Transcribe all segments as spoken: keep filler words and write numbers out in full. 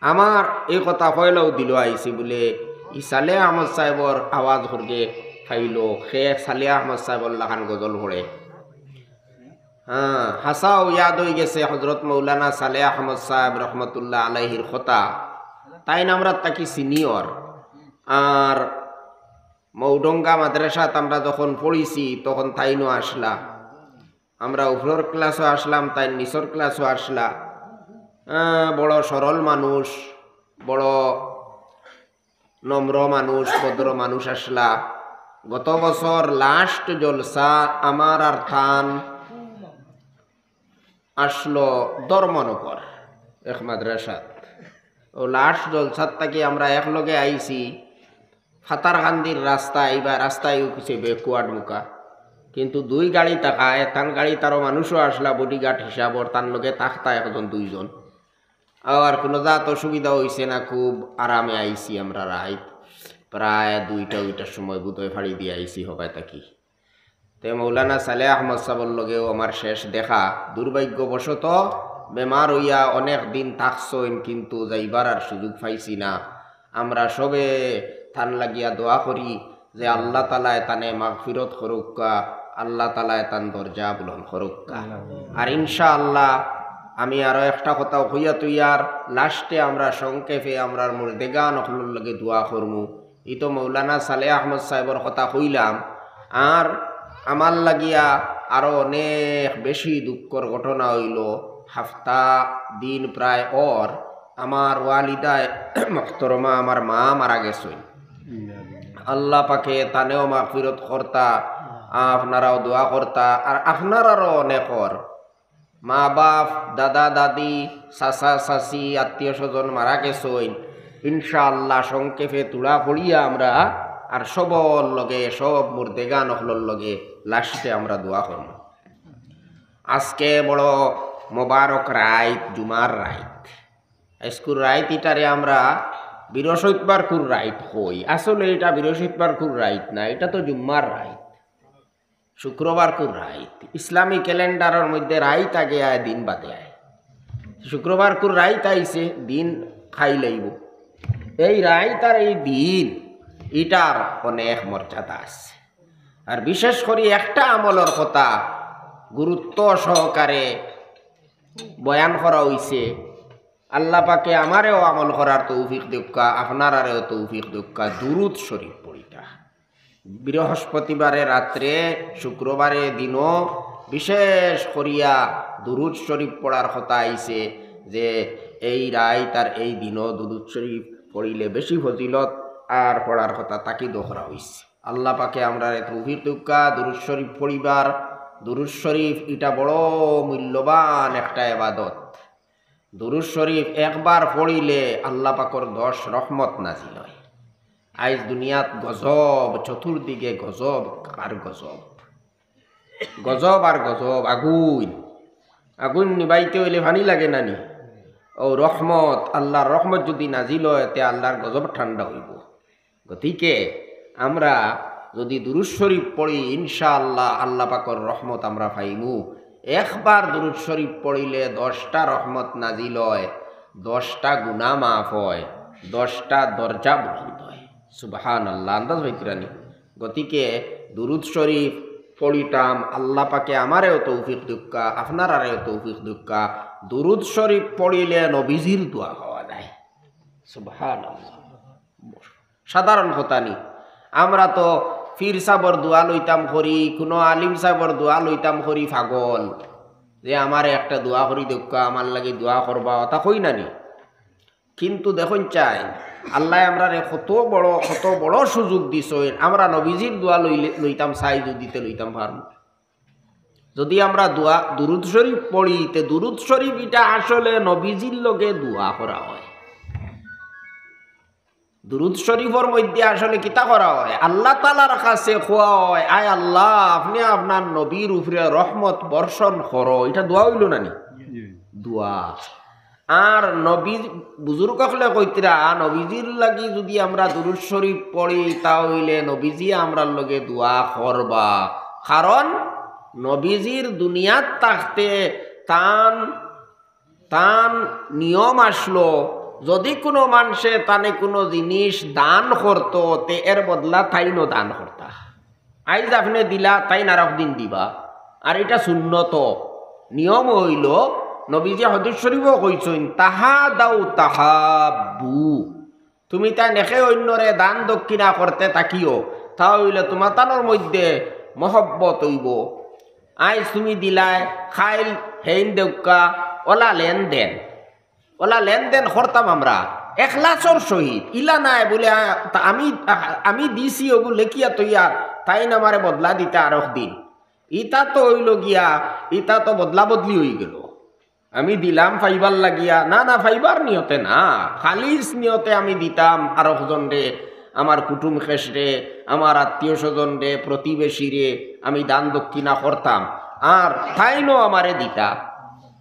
আমার এই কথা পয়লাউ দিল আইছি বুলে, ই সালেহ আহমদ সাহেবর আওয়াজ হরগে পাইল, হে সালেহ আহমদ সাহেবর লাখান গজল পড়ে। হ্যাঁ, হাছাউ ইয়াদ অই গেছে হজরত মৌলানা সালেহ আহমদ সাহেব রহমতুল্লাহ আলাইহির কথা। তাইন আমরার থাকি সিনিয়র। আর মৌডঙ্গা মাদ্রাসাত আমরা যখন পড়িছি, তখন তাইনও আসলা। আমরা উপরর ক্লাসও আসলাম, তাইন নিচর ক্লাসও আসলা। আহ, বড় সরল মানুষ, বড় নম্র মানুষ, ভদ্র মানুষ আসলা। গত বছর লাস্ট জলসা আমার আর তান আসলো ধর্মনগর এক মাদ্রাসাত। ও লাস্ট জলসাত থাকি আমরা একলগে আইছি। ফাতারকান্দির রাস্তা, এইবার রাস্তায় কিছু ব্যাকওয়ার্ড মুখা, কিন্তু দুই গাড়ি থাকা, এতান গাড়ি তারও মানুষও আসলা, বডিগার্ড হিসাবর, তান লগে থাকতা একজন দুইজন। আর কোনো জাত অসুবিধা হইছে না, খুব আরামে আইছি আমরা রাইত। প্রায় দুইটা, দুইটার সময় বোধহয় ফাড়ি দিয়া আইছি হবায় থাকি। তে মৌলানা সালেহ আহমদ সাহেবর লগেও আমার শেষ দেখা। দুর্ভাগ্যবশত বেমার হইয়া অনেক দিন থাকছইন, কিন্তু যাইবার আর সুযোগ পাইছি না। আমরা সবে তান লাগিয়া দোয়া করি যে আল্লাহ তালায় তানে মাগফিরত করুক্কা, আল্লাহ তালায় তান দরজা বুলন্দ করুক্কা। আর ইনশাআল্লাহ আমি আরো একটা কথা কইয়া তুইয়ার লাস্টে আমরা সংক্ষেপে আমরার মুর্দেগান অকলর লগে দোয়া করমু। ই তো মৌলানা সালেহ আহমদ সাহেবর কথা কইলাম। আর আমার লাগিয়া আরো অনেক বেশি দুঃখর ঘটনা হইল। হাফতা দিন প্রায় অর, আমার ওয়ালিদায় মোহতরমা, আমার মা মারা গেছইন। আল্লাহ পাকে তানেও মাগফিরত করতা, আপনারাও দোয়া করতা, আর আপনারারও অনেকর মা বাপ, দাদা দাদি, চাচা চাচি, আত্মীয় স্বজন মারা গেছইন। ইনশাআল্লাহ সংক্ষেপে তুড়া পড়িয়া আমরা আর সবর লগে, সব মুর্দেগান অকলর লগে লাস্টে আমরা দোয়া করমু। আজকে বড় মোবারক রাইত, জুমার রাইত। আইজকুর রাইত ইটারে আমরা বৃহস্পতিবারকুর রাইত কই। আসলে ইটা বৃহস্পতিবারকুর রাইত না, ইটা তো জুম্মার রাইত, শুক্রবারকুর রাইত। ইসলামী ক্যালেন্ডারর মধ্যে রাইত আগে আয়, দিন বাদে আয়। শুক্রবারকুর রাইত আইছে, দিন খাই লাইব। এই রাইত আর এই দিন, ইটার অনেক মর্যাদা আছে। আর বিশেষ করি একটা আমলর কথা গুরুত্ব সহকারে বয়ান করা হইছে। আল্লাহ পাকে আমারেও আমল করার তৌফিক দেউক্কা, আপনারারেও তৌফিক দেউক্কা। দুরুদ শরীফ পড়িতা বৃহস্পতিবারে রাত্রে, শুক্রবারে দিনও বিশেষ করিয়া দুরুদ শরীফ পড়ার কথা আইছে, যে এই রাইত আর এই দিনও দুরুদ শরীফ পড়িলে বেশি ফজিলত আর পড়ার কথা তাকিদ করা হইছে। আল্লাহ পাকে আমরারে তৌফিক দেউক্কা দুরুদ শরীফ পড়িবার। দুরুদ শরীফ ইটা বড় মূল্যবান একটা ইবাদত। দুরুদ শরীফ একবার পড়িলে আল্লাহ পাকর দশ রহমত নাজিল হয়। আইজ দুনিয়াত গজব, চতুর্দিকে গজব আর গজব, গজব আর গজব। আগুন, আগুন নিবাইতে হইলে পানি লাগে না নি? ও রহমত, আল্লাহর রহমত যদি নাজিল হয়, তে আল্লাহর গজব ঠান্ডা হইব। গতিকে আমরা যদি দুরুদ শরীফ পড়ি, ইনশাআল্লাহ আল্লাহ পাকর রহমত আমরা পাইমু। একবার দুরুদ শরীফ পড়িলে দশটা রহমত নাজিল হয়, দশটা গুনাহ মাফ হয়, দশটা দরজা বুলন্দ হয়। সুবহানাল্লাহ, আন্দাজ পাইতরা নি? গতিকে দুরুদ শরীফ পড়িতাম, আল্লাহ পাকে আমারেও তৌফিক দেউক্কা, আপনারারেও তৌফিক দেউক্কা। দুরুদ শরীফ পড়িলে নবীজির দোয়া পাওয়া যায়। সুবহানাল্লাহ। সাধারণ কথা নি। আমরা তো পীর সাবর দোয়া লইতাম করি, কোনো আলিম সাবর দোয়া লইতাম করি পাগল, যে আমারে একটা দোয়া করি দেউক্কা, আমার লাগি দোয়া করবা, অতা কই না নি? কিন্তু দেখইন চাই, আল্লায় আমরারে কত বড়, কত বড় সুযোগ দিছইন, আমরা নবীজির দোয়া লইলে, লইতাম চাই যদি, তে লইতাম পারমু। যদি আমরা দোয়া, দুরুদ শরীফ পড়ি, তে দুরুদ শরীফ ইটা আসলে নবীজির লগে দোয়া করা হয়। দুরুদ শরীফর মধ্যে আসলে কিতা করা হয়? আল্লাহ তাআলার কাছে কওয়া হয়, "আয় আল্লাহ, আপনে আপনার নবীর উপরে রহমত বর্ষণ করো।" ইটা দোয়া অইলো না নি? দোয়া। আর নবী, বুজুর্গ অকলে কইতরা, নবীজির লাগি যদি আমরা দুরুদ শরীফ পড়ি, তা অইলে নবীজি আমরার লগে দোয়া করবা। কারণ নবীজির দুনিয়াত থাকতে তান, তান নিয়ম আসলো, যদি কুনু মানষে তানে কুনু জিনিস দান করতো, তে এর বদলা তাইনও দান করতা। আইজ আপনে দিলা, তাইন আরক দিন দিবা। আর ইটা সুন্নত। নিয়ম অইলো, নবীজি হাদিস শরীফো কইছইন, "তাহাদাউ তাহাব্বু।" তুমি তাইন একে অইন্যরে দান দক্ষিণা করতে থাকিও, তা অইলে তুমাতানর মধ্যে মহব্বত অইবো। আইজ তুমি দিলায়, কাইল হেইন দেউক্কা, অলা লেনদেন। অলা লেনদেন করতাম আমরা এখলাসর সহিত। ইলা নায় বুলে, আ, তা আমি, আ, আমি দিছি অগু লেখিয়া তইয়া, তাইন আমারে বদলা দিতা আরক দিন। ইতা তো অইলো গিয়া, ইতা তো বদলা বদলি অইগেলো। আমি দিলাম পাইবার লাগিয়া, না, না, পাইবার নিয়তে না, খালিস নিয়তে আমি দিতাম আরক জনরে, আমার কুটুম খেশরে, আমার আত্মীয় স্বজনরে, প্রতিবেশীরে আমি দান দক্ষিণা করতাম, আর তাইনও আমারে দিতা।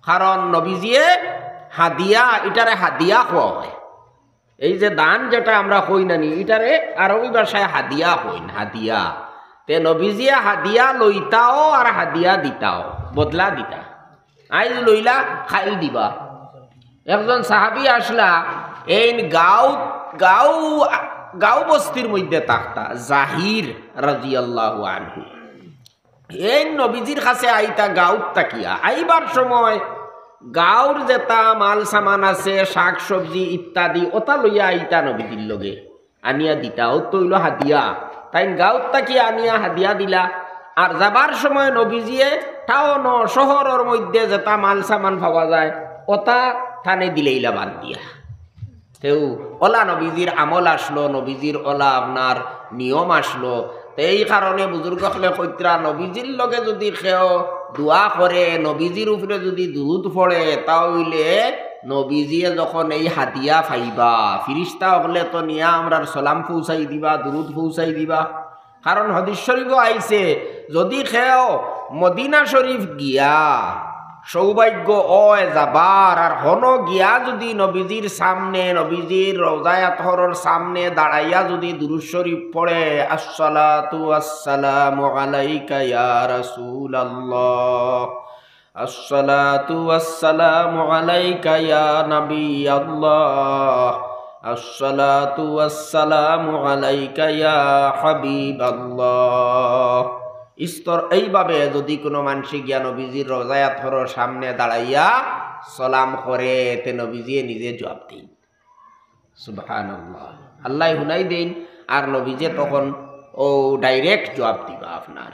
কারণ নবীজিয়ে হাদিয়া, ইটারে হাদিয়া কওয়া অয়। এই যে দান যেটা আমরা কই না নি, ইটারে আরবি ভাষায় হাদিয়া কইন, হাদিয়া। তে নবীজিয়ে হাদিয়া লইতাও আর হাদিয়া দিতাও, বদলা দিতা। আইজ লইলা, কাইল দিবা। একজন সাহাবী আছলা, এইন গাঁও, গাঁও, গাঁও বস্তির মধ্যে থাকতা, জাহির রাদিয়াল্লাহু আনহু। এইন নবীজির কাছে আইতা গাঁওত থাকিয়া। আইবার সময় গাঁওর যেতা মাল সামান আছে, শাক সবজি ইত্যাদি, অতা লইয়া আইতা নবীজির লগে। আনিয়া দিতা, অতা অইলো হাদিয়া। তাইন গাঁওত থাকিয়া আনিয়া হাদিয়া দিলা। আর যাবার সময় নবীজিয়ে টাউন শহরর মধ্যে যেতা মাল সামান পাওয়া যায়, অতা তানে দিলাইলা বান্দিয়া। তেউ অলা নবীজির আমল আছলো, নবীজির অলা আপনার নিয়ম আছলো। তে এই কারণে বুজুর্গ অকলে কইতরা, নবীজির লগে যুদি কেউ দোয়া করে, নবীজির উপরে যুদি দুরুদ পড়ে, তা অইলে নবীজিয়ে যখন এই হাদিয়া পাইবা, ফিরিস্তা অকলে তো নিয়া আমরার সালাম পৌঁছাই দিবা, দুরুদ পৌঁছাই দিবা। কারণ হাদিস শরীফো আইছে, যুদি কেউ মদিনা শরীফ গিয়া সৌভাগ্য অয় যাবার, আর হনো গিয়া যুদি নবীজির সামনে, নবীজির রওজায়ে আতহরর সামনে দাঁড়াইয়া যুদি দুরুদ শরীফ পড়ে, "আসসালাতু ওয়াসসালামু আলাইকা ইয়া রাসূলাল্লাহ, আসসালাতু ওয়াসসালামু আলাইকা ইয়া নবিয়াল্লাহ, আসসালাতু ওয়াসসালামু আলাইকা ইয়া হাবিবাল্লাহ।" ইস্তর এইভাবে যুদি কুনু মানষে গিয়া নবীজির রওজায়ে আতহরর সামনে দাঁড়াইয়া সালাম করে, তে নবীজিয়ে নিজে জুয়াব দেইন। সুবহানাল্লাহ। আল্লায় হুনাই দেইন, আর নবীজিয়ে তখন অউ direct জুয়াব দিবা আপনার।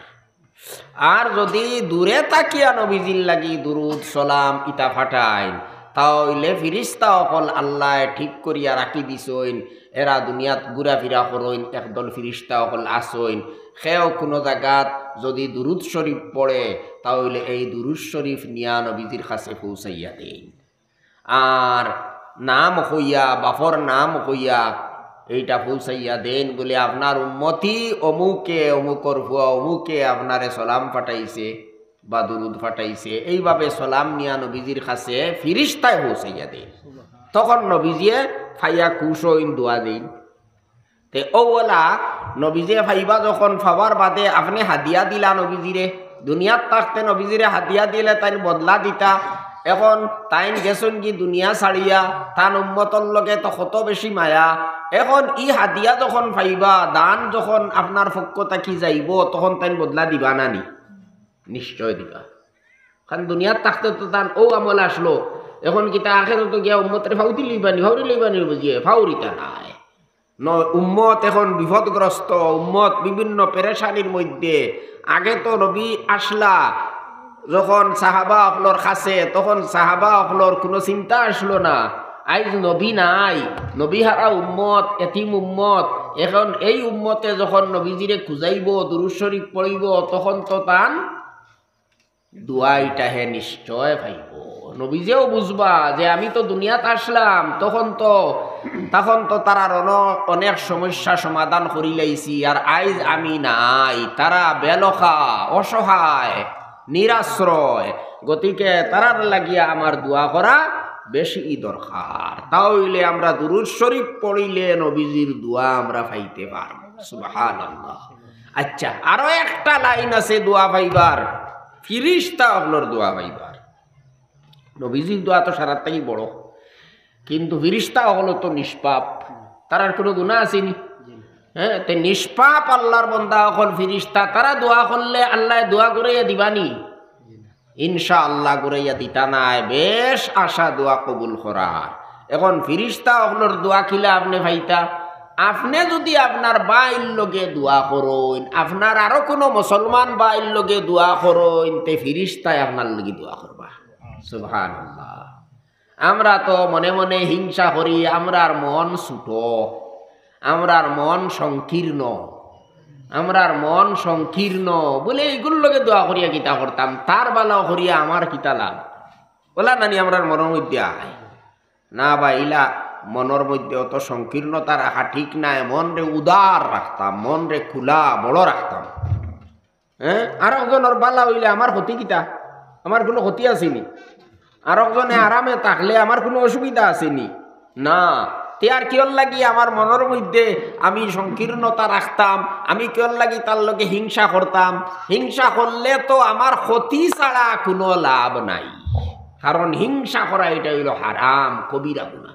আর যুদি দূরে থাকিয়া নবীজির লাগি দুরুদ সালাম ইতা পাঠাইন, তা অইলে ফিরিস্তা অকল আল্লায় ঠিক করিয়া রাখি দিছইন, এরা দুনিয়াত ঘুরাফিরা করইন, একদল ফিরিস্তা অকল আছইন। কেউ কুনু জাগাত যুদি দুরুদ শরীফ পড়ে, তা অইলে এই দুরুদ শরীফ নিয়া নবীজির কাছে পৌঁছাইয়া দেইন। আর নাম কইয়া, বাপর নাম কইয়া, এইটা পৌঁছাইয়া দেইন বুলে, "আপনার উম্মতি অমুকে, অমুকর ফুয়া অমুকে আপনারে সালাম পাঠাইছে বা দুরুদ পাঠাইছে।" এইভাবে সালাম নিয়া নবীজির কাছে ফিরিস্তায় পৌঁছাইয়া দেইন। তখন নবীজিয়ে পাইয়া খুশ অইন, দোয়া দেইন। তে অউ অলা নবীজিয়ে পাইবা যখন, পাওয়ার বাদে আপনে হাদিয়া দিলা নবীজিরে, দুনিয়াত থাকতে নবীজিরে হাদিয়া দিলে তাইন বদলা দিতা। এখন তাইন গেছইনগি দুনিয়া ছাড়িয়া, তান উম্মতর লগে তো কত বেশি মায়া। এখন ই হাদিয়া যখন পাইবা, দান যখন আপনার পক্ষ থাকি যাইবো, তখন তাইন বদলা দিবা না নি? নিশ্চয় দিবা। কারণ দুনিয়াত থাকতে তো তান অউ আমল আছলো, এখন কিতা আখেরাতো গিয়া উম্মতরে ফাউতি লইবা নি, ফাউরি লইবা নি, বুঝিয়ে ফাউরিতা নায়। ন-, উম্মত এখন বিপদগ্রস্ত, উম্মত বিভিন্ন পেরেশানির মধ্যে। আগে তো নবী আছলা, যখন সাহাবা অকলর কাছে, তখন সাহাবা অকলর কুনু চিন্তা আছলো না। আইজ নবী নাই, নবী হারা উম্মত, এতিম উম্মত। এখন এই উম্মতে যখন নবীজিরে খুজাইবো, দুরুদ শরীফ পড়িবো, তখন তো তান দোয়া ইটা হে নিশ্চয় পাইবো। নবীজিয়েও বুঝবা যে আমি তো দুনিয়াত আছলাম, তখন তো, তখন তো তারার অন-, অনেক সমস্যা সমাধান করিলাইছি, আর আইজ আমি নাই, তারা বেলখা, অসহায়, নিরাশ্রয়, গতিকে তারার লাগিয়া আমার দোয়া করা বেশি দরকার। তা অইলে আমরা দুরুদ শরীফ পড়িলে নবীজির দোয়া আমরা পাইতে পারবো। সুবহানাল্লাহ। আচ্ছা, আরো একটা লাইন আছে দোয়া পাইবার, ফিরিস্তা অকলর দোয়া পাইবার। নবীজির দোয়া তো সারার থাকি বড়। কিন্তু ফিরিস্তা অকল তো নিষ্পাপ, তারার কুনু গুনা আছে নি? হ্যাঁ, তে নিষ্পাপ আল্লার বন্দা অকল ফিরিস্তা, তারা দোয়া করলে আল্লায় দোয়া করাইয়া দিবা নি? ইনশাআল্লাহ করাইয়া দিতা নায়, বেশ আশা দোয়া কবুল করার। এখন ফিরিস্তা অকলর দোয়া কিলা আপনে পাইতা? আপনে যুদি আপনার ভাইর লগে দোয়া করইন, আপনার আরো কুনু মুসলমান ভাইর লগে দোয়া করইন, তে ফিরিস্তায় আপনার লগে দোয়া করবা। সুবহানাল্লাহ। আমরা তো মনে মনে হিংসা করি, আমরার মন ছোট, আমরার মন সংকীর্ণ, আমরার মন সংকীর্ণ। বলে, "ইগুর লগে দোয়া করিয়া কিতা করতাম, তার বালা করিয়া আমার কিতা লাভ?" অলা নানি আমরার মনর মধ্যে আয়। না বা, ইলা মনর মধ্যে অত সংকীর্ণতা রাখা ঠিক নায়। মনরে উদার রাখতাম, মনরে খুলা বড় রাখতাম। হ্যাঁ, আরক জনর বালা অইলে আমার ক্ষতি কিতা? আমার কুনু ক্ষতি আছে নি? আরক জনে আরামে থাকলে আমার কুনু অসুবিধা আছে নি? না। তে আর কিওর লাগি আমার মনর মধ্যে আমি সংকীর্ণতা রাখতাম? আমি কিওর লাগি তার লগে হিংসা করতাম? হিংসা করলে তো আমার ক্ষতি ছাড়া কুনু লাভ নাই। কারণ হিংসা করা ইটা অইলো হারাম, কবিরা গুনা।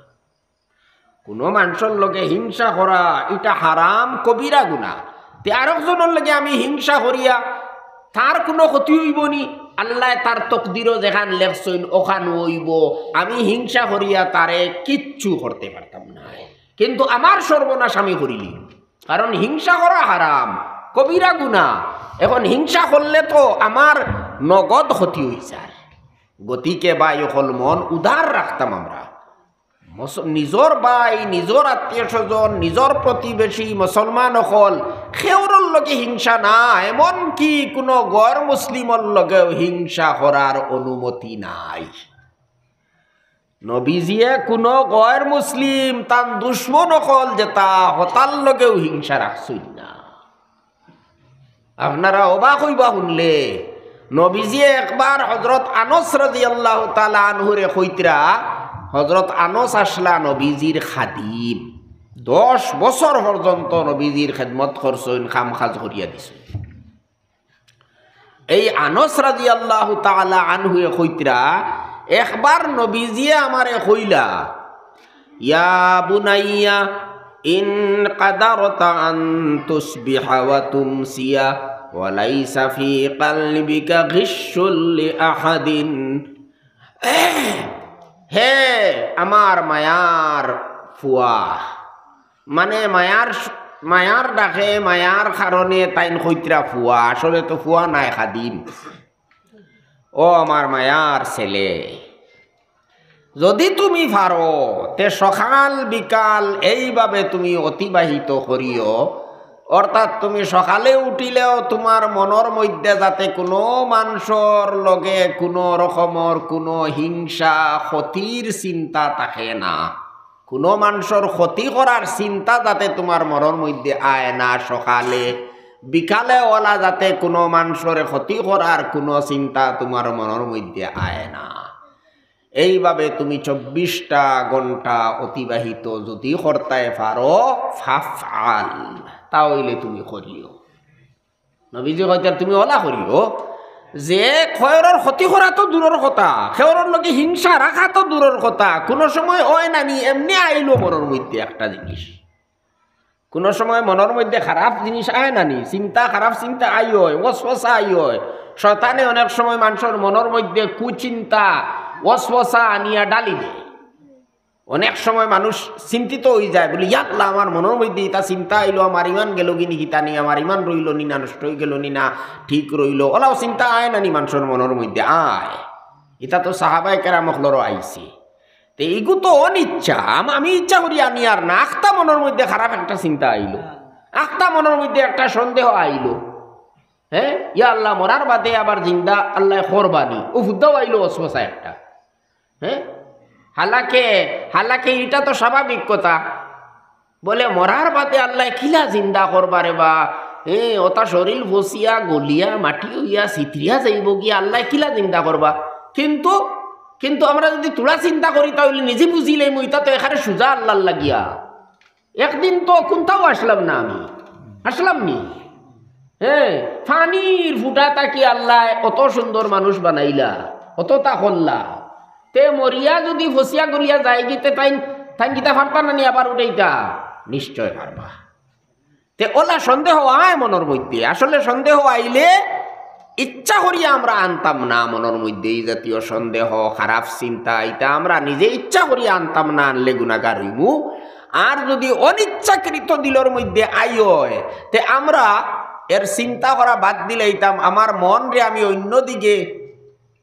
কুনু মানষর লগে হিংসা করা, ইটা হারাম, কবিরা গুনা। তে আরক জনর লগে আমি হিংসা করিয়া তার কুনু ক্ষতি অইবো নি? আল্লায় তার তকদিরো যেখান লেখছইন, অখান অইবো। আমি হিংসা করিয়া তারে কিচ্ছু করতে পারতাম নায়, কিন্তু আমার সর্বনাশ আমি করিলিমু। কারণ হিংসা করা হারাম, কবিরা গুনা। এখন হিংসা করলে তো আমার নগদ ক্ষতি অইযার। গতিকে ভাই অকল, মন উদার রাখতাম আমরা। মস-, নিজর ভাই, নিজর আত্মীয় স্বজন, নিজর প্রতিবেশী, মুসলমান অকল, কেউরর লগে হিংসা না, এমনকি কুনু গয়র মুসলিমর লগেও হিংসা করার অনুমতি নাই। নবীজিয়ে কুনু গয়র মুসলিম, তান দুশমন অকল যেতা, হতার লগেও হিংসা রাখছইন না। আপনারা অবাক অইবা হুনলে, নবীজিয়ে একবার হজরত আনস রাদিয়াল্লাহু তাআলা আনহুরে কইতরা, হজরত আনস আছলা নবীজির খাদিম, দশ বছর পর্যন্ত নবীজির খেদমত করছইন, কাম কাজ করিয়া দিছইন। এই আনস রাদিয়াল্লাহু তাআলা আনহুয়ে কইতরা, একবার নবীজিয়ে আমারে কইলা, "ইয়া বুনাইয়া, ইন কাদারতা আন তুসবিহা ওয়া তুমসিয়া ওয়া লাইসা ফি কালবিকা গিশুল লি আহাদিন।" হে আমার মায়ার ফুয়া, মানে মায়ার, মায়ার ডাকে, মায়ার কারণে তাইন কইতরা ফুয়া, আসলে তো ফুয়া নায়, খাদিম। ও আমার মায়ার ছেলে, যদি তুমি পারো, তে সকাল বিকাল এইভাবে তুমি অতিবাহিত করিও, অর্থাৎ তুমি সকালে উঠিলেও তুমার মনর মধ্যে যাতে কুনু মানষর লগে কুনু রকমর কুনু হিংসা, ক্ষতির চিন্তা থাকে না। কুনু মানষর ক্ষতি করার চিন্তা যাতে তুমার মনর মধ্যে আয় না সকালে, বিকালে অলা যাতে কুনু মানষর ক্ষতি করার কুনু চিন্তা তুমার মনর মধ্যে আয় না। এইভাবে তুমি চব্বিশটা ঘন্টা অতিবাহিত যদি করতায় পারো, ফাফআল, তা অইলে তুমি করিও। নবীজি কইতরা, তুমি অলা করিও, যে কেউরর ক্ষতি করা তো দূরর কথা, কেউরর লগে হিংসা রাখা তো দূরর কথা, কুনু সময় অয় না নি, এমনে আইলো মনর মধ্যে একটা জিনিস। কুনু সময় মনর মধ্যে খারাপ জিনিস আয় না নি, চিন্তা, খারাপ চিন্তা আয় অয়, ওয়াসওয়াসা আয় অয়। শয়তানে অনেক সময় মানষর মনর মধ্যে কুচিন্তা, ওয়াসওয়াসা আনিয়া ডালি দেয়। অনেক সময় মানুষ চিন্তিত অইযায়, বলে, "ইয়া আল্লাহ, আমার মনর মধ্যে ইতা চিন্তা আইলো, আমার ইমান গেলোগি নি, কিতা নি, আমার ইমান রইলো নি না, নষ্ট অইগেলো নি না, ঠিক রইলো?" অলাও চিন্তা আয় না নি মানষর মনর মধ্যে? আয়। ইতা তো সাহাবায়ে কেরাম অকলরও আইছে। তে ইগু তো অনিচ্ছা, আম-, আমি ইচ্ছা করি আনিয়ার না, আখতা মনর মধ্যে খারাপ একটা চিন্তা আইলো, আখতা মনর মধ্যে একটা সন্দেহ আইলো, হ্যাঁ, ইয়া আল্লাহ, মরার বাদে আবার জিন্দা আল্লায় করবা নি, অউ হুদ্দাও আইলো ওয়াসওয়াসা একটা। হ্যাঁ, হালাকে, হালাকে ইটা তো স্বাভাবিক কথা। বলে, মরার বাদে আল্লায় কিলা জিন্দা করবা রে বা? হ্যাঁ, অতা শরীল ফসিয়া, গলিয়া, মাটি অইয়া, ছিতরিয়া যাইবোগি, আল্লায় কিলা জিন্দা করবা? কিন্তু, কিন্তু আমরা যদি থুড়া চিন্তা করি, তা অইলে নিজে বুঝিলাইমু, ইতা তো একেবারে সুজা আল্লার লাগিয়া। একদিন তো কুন্তাউ আছলাম না আমি, আছলাম নি? হ্যাঁ, পানির ফুটা থাকি আল্লায় অত সুন্দর মানুষ বানাইলা, অততা করলা। তে মরিয়া যুদি ফসিয়া গলিয়া যায়গি, তে তাইন, তাইন কিতা পারতা না নি আবার উঠাইতা? নিশ্চয় পারবা। তে অলা সন্দেহ আয় মনর মধ্যে। আসলে সন্দেহ আইলে ইচ্ছা করিয়া আমরা আনতাম না মনর মধ্যে ই জাতীয় সন্দেহ, খারাপ চিন্তা, ইতা আমরা নিজে ইচ্ছা করিয়া আনতাম না, আনলে গুনাগার অইমু। আর যুদি অনিচ্ছাকৃত দিলর মধ্যে আয় অয়, তে আমরা এর চিন্তা করা বাদ দিলাইতাম, আমার মনরে আমি অইন্য দিকে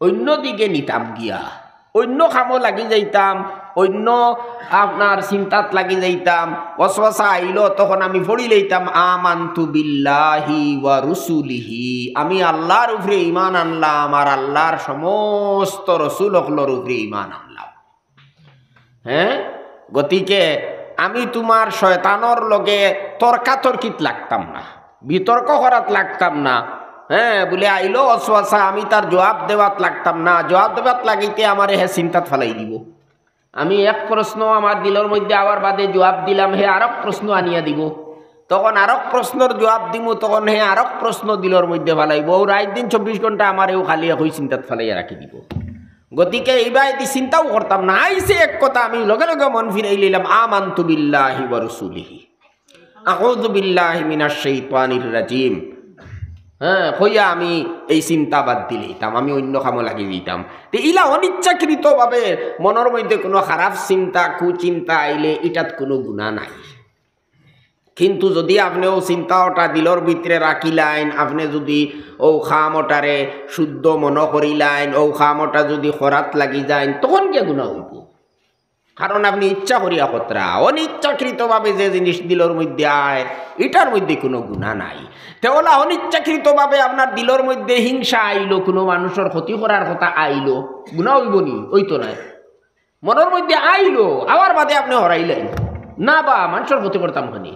অইন্য দিকে নিতাম গিয়া, অইন্য কামো লাগি যাইতাম, অইন্য আপনার চিন্তাত লাগি যাইতাম। ওয়াসওয়াসা আইলো, তখন আমি পড়ি লইতাম, "আমানতু বিল্লাহি ওয়া রুসুলিহি।" আমি আল্লাহর উপরে ঈমান আনলাম আর আল্লাহর সমস্ত রসুল অকলর উপরে ঈমান আনলাম। হ্যাঁ, গতিকে আমি তুমার শয়তানর লগে তর্কাতর্কিত লাগতাম না, বিতর্ক করাত লাগতাম না। হ্যাঁ, বুলে আইলো ওয়াসওয়াসা, আমি তার জবাব দেওয়াত লাগতাম না। জবাব দেওয়াত লাগিতে আমারে হে চিন্তাত ফালাই দিবো। আমি এক প্রশ্ন আমার দিলর মধ্যে আওয়ার বাদে জবাব দিলাম, হে আরক প্রশ্ন আনিয়া দিবো। তখন আরক প্রশ্নর জবাব দিমু, তখন হে আরক প্রশ্ন দিলর মধ্যে ফালাইবো। অউ রাইত দিন চব্বিশ ঘন্টা আমারে অউ খালি একই চিন্তাত ফালাইয়া রাখি দিবো। গতিকে ইবায়দি চিন্তাও করতাম না। আইছে এক কথা, আমি লগে লগে মন ফিরাই লইলাম, "আমানতু বিল্লাহি ওয়া রুসুলিহি। আউযু বিল্লাহি মিনাশ শাইতানির রাজিম।" হ্যাঁ, কইয়া আমি এই চিন্তা বাদ দিলাইতাম, আমি অইন্য কামো লাগি যাইতাম। তে ইলা অনিচ্ছাকৃতভাবে মনর মধ্যে কুনু খারাপ চিন্তা, কুচিন্তা আইলে ইটাত কুনু গুনা নাই। কিন্তু যুদি আপনে অউ চিন্তা অটা দিলর ভিতরে রাখিলাইন, আপনে যুদি অউ কাম অটারে শুদ্ধ মনো করিলাইন, অউ কাম অটা যুদি করাত লাগি যাইন, তখন গিয়া গুনা অইবো। কারণ আপনে ইচ্ছা করিয়া করতরা, অনিচ্ছাকৃতভাবে যে জিনিস দিলর মধ্যে আয়, ইটার মধ্যে কুনু গুনা নাই। তে অলা অনিচ্ছাকৃতভাবে আপনার দিলর মধ্যে হিংসা আইলো, কুনু মানুষর ক্ষতি করার কথা আইলো, গুনা অইবো নি? অইতো নায়। মনর মধ্যে আইলো, আওয়ার বাদে আপনে হরাইলাইন, "না বা, মানষর ক্ষতি করতাম কেনে?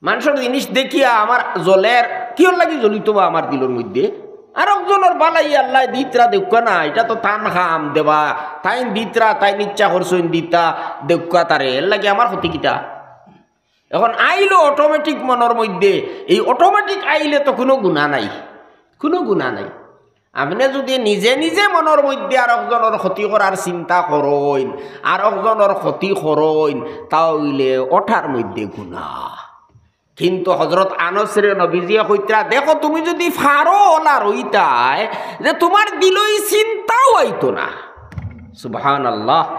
মানষর জিনিস দেখিয়া আমার জ্বলের, কিওর লাগি জ্বলিতো বা আমার দিলর মধ্যে? আরক জনর বালাই আল্লায় দিতরা দেউক্কা না, ইটা তো তান কাম দেওয়া, তাইন দিতরা, তাইন ইচ্ছা করছইন দিতা, দেউক্কা তারে, এর লাগি আমার ক্ষতি কিতা?" এখন আইলো automatic মনর মধ্যে, এই automatic আইলে তো কুনু গুনা নাই, কুনু গুনা নাই। আপনে যুদি নিজে নিজে মনর মধ্যে আরক জনর ক্ষতি করার চিন্তা করইন, আরক জনর ক্ষতি করইন, তা অইলে অটার মধ্যে গুনা। কিন্তু হজরত আনসরে নবীজিয়ে কইতরা, "দেখো, তুমি যুদি পারো অলা রইতায়, যে তুমার দিলো ই চিন্তাও আইতো না।" সুবহানাল্লাহ।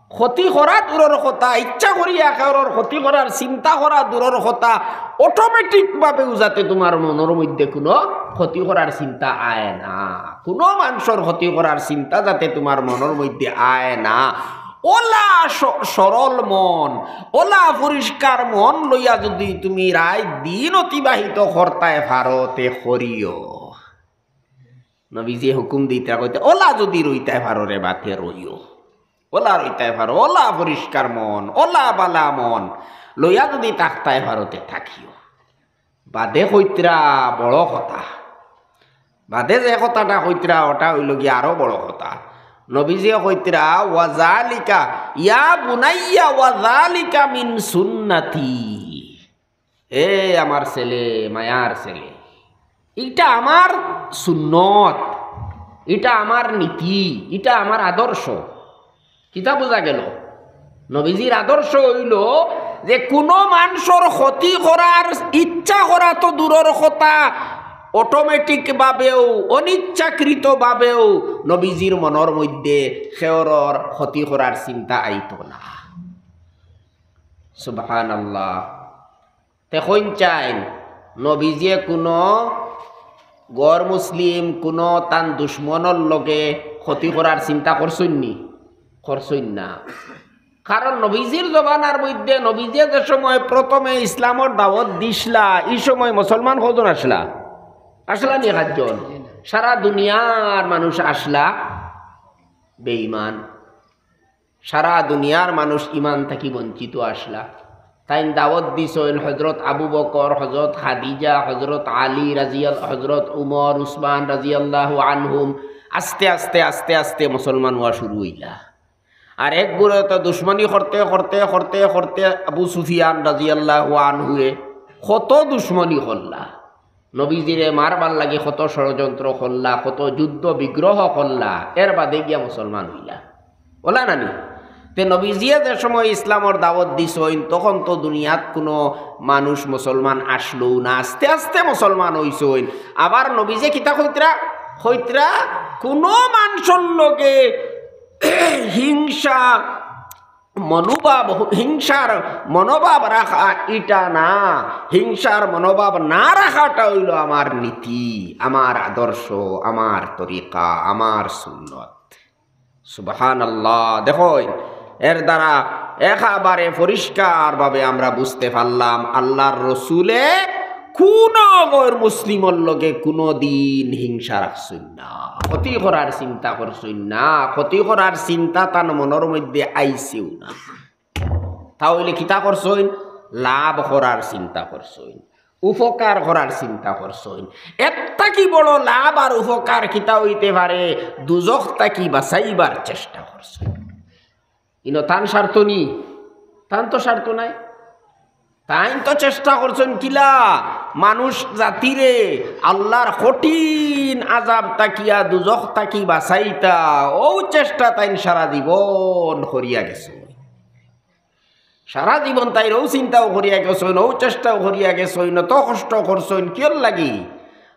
ক্ষতি করা দূরর কথা, ইচ্ছা করিয়া কেউরর ক্ষতি করার চিন্তা করা দূরর কথা, automatic ভাবেও যাতে তুমার মনর মধ্যে কুনু ক্ষতি করার চিন্তা আয় না, কুনু মানষর ক্ষতি করার চিন্তা যাতে তুমার মনর মধ্যে আয় না। অলা স-, সরল মন, অলা পরিষ্কার মন লইয়া যুদি তুমি রাইত দিন অতিবাহিত করতায় পারো, তে করিও। নবীজিয়ে হুকুম দিতরা কইতরা, "অলা যুদি রইতায় পারো রে বা, তে রইও। অলা রইতায় পারো, অলা পরিষ্কার মন, অলা বালা মন লইয়া যুদি থাকতায় পারো, তে থাকিও।" বাদে কইতরা বড় কথা, বাদে যে কথাটা কইতরা, অটা অইলো গিয়া আরো বড় কথা। নবীজিয়ে কইতরা, "ওয়া যালিকা, ইয়া বুনাইয়া, ওয়া যালিকা মিন সুন্নতি।" এ আমার ছেলে, মায়ার ছেলে, ইটা আমার সুন্নত, ইটা আমার নীতি, ইটা আমার আদর্শ। কিতা বুঝা গেল? নবীজির আদর্শ অইলো যে কুনু মানষর ক্ষতি করার ইচ্ছা করা তো দূরর কথা, automatic ভাবেও, অনিচ্ছাকৃত ভাবেও নবীজির মনর মধ্যে কেউরর ক্ষতি করার চিন্তা আইতো না। সুবহানাল্লাহ। তে কইন চাইন, নবীজিয়ে কুনু গর মুসলিম, কুনু তান দুশমনর লগে ক্ষতি করার চিন্তা করছইন নি? করছইন না। কারণ নবীজির জমানার মধ্যে নবীজিয়ে যে সময় প্রথমে ইসলামর দাওয়াত দিছলা, ই সময় মুসলমান কয়জন আছলা? আছলা নি একজন? সারা দুনিয়ার মানুষ আছলা বেঈমান। সারা দুনিয়ার মানুষ ইমান থাকি বঞ্চিত আছলা। তাইন দাওয়াত দিছইন হজরত আবু বকর, হজরত খাদিজা, হজরত আলী রাজিয়াল-, হজরত উমর, উসমান রাজিয়াল্লাহু আনহুম। আস্তে আস্তে, আস্তে আস্তে মুসলমান অওয়া শুরু অইলা। আর এক গুরে তো দুশমনি করতে, করতে, করতে, করতে আবু সুফিয়ান রাজিয়াল্লাহু আনহুয়ে কত দুশমনি করলা। নবীজিরে মারবার লাগি কত ষড়যন্ত্র করলা, কত যুদ্ধ বিগ্রহ করলা, এর বাদে গিয়া মুসলমান অইলা। অলা নানি? তে নবীজিয়ে যে সময় ইসলামর দাওয়াত দিছইন, তখন তো দুনিয়াত কুনু মানুষ মুসলমান আসলো না, আস্তে আস্তে মুসলমান অইছইন। আবার নবীজিয়ে কিতা কইতরা? কইতরা, কুনু মানষর লগে হিংসা মনোভাব, হিংসার মনোভাব রাখা ইটা না। হিংসার মনোভাব না রাখাটা অইলো আমার নীতি, আমার আদর্শ, আমার তরিকা, আমার সুন্নত। সুবহানাল্লাহ। দেখো, এর দ্বারা একেবারে পরিষ্কারভাবে আমরা বুঝতে পারলাম, আল্লাহর রসুলে কুনু গয়র মুসলিমর লগে কুনুদিন হিংসা রাখছইন না, ক্ষতি করার চিন্তা করছইন না, ক্ষতি করার চিন্তা তান মনর মধ্যে আইছেও না। তা অইলে কিতা করছইন? লাভ করার চিন্তা করছইন, উপকার করার চিন্তা করছইন। এর থাকি বড় লাভ আর উপকার কিতা অইতে পারে? দুজখ থাকি বাঁচাইবার চেষ্টা করছইন। ইনো তান স্বার্থ নি, তান তো স্বার্থ নাই। তাইন তো চেষ্টা করছইন কিলা মানুষ জাতিরে আল্লাহর কঠিন আযাব থাকিয়া দুজখ থাকি বাঁচাইতা, অউ চেষ্টা তাইন সারা জীবন করিয়া গেছইন। সারা জীবন তাইন অউ চিন্তাও করিয়া গেছইন, অউ চেষ্টাও করিয়া গেছইন, অত কষ্ট করছইন, কিয়র লাগি?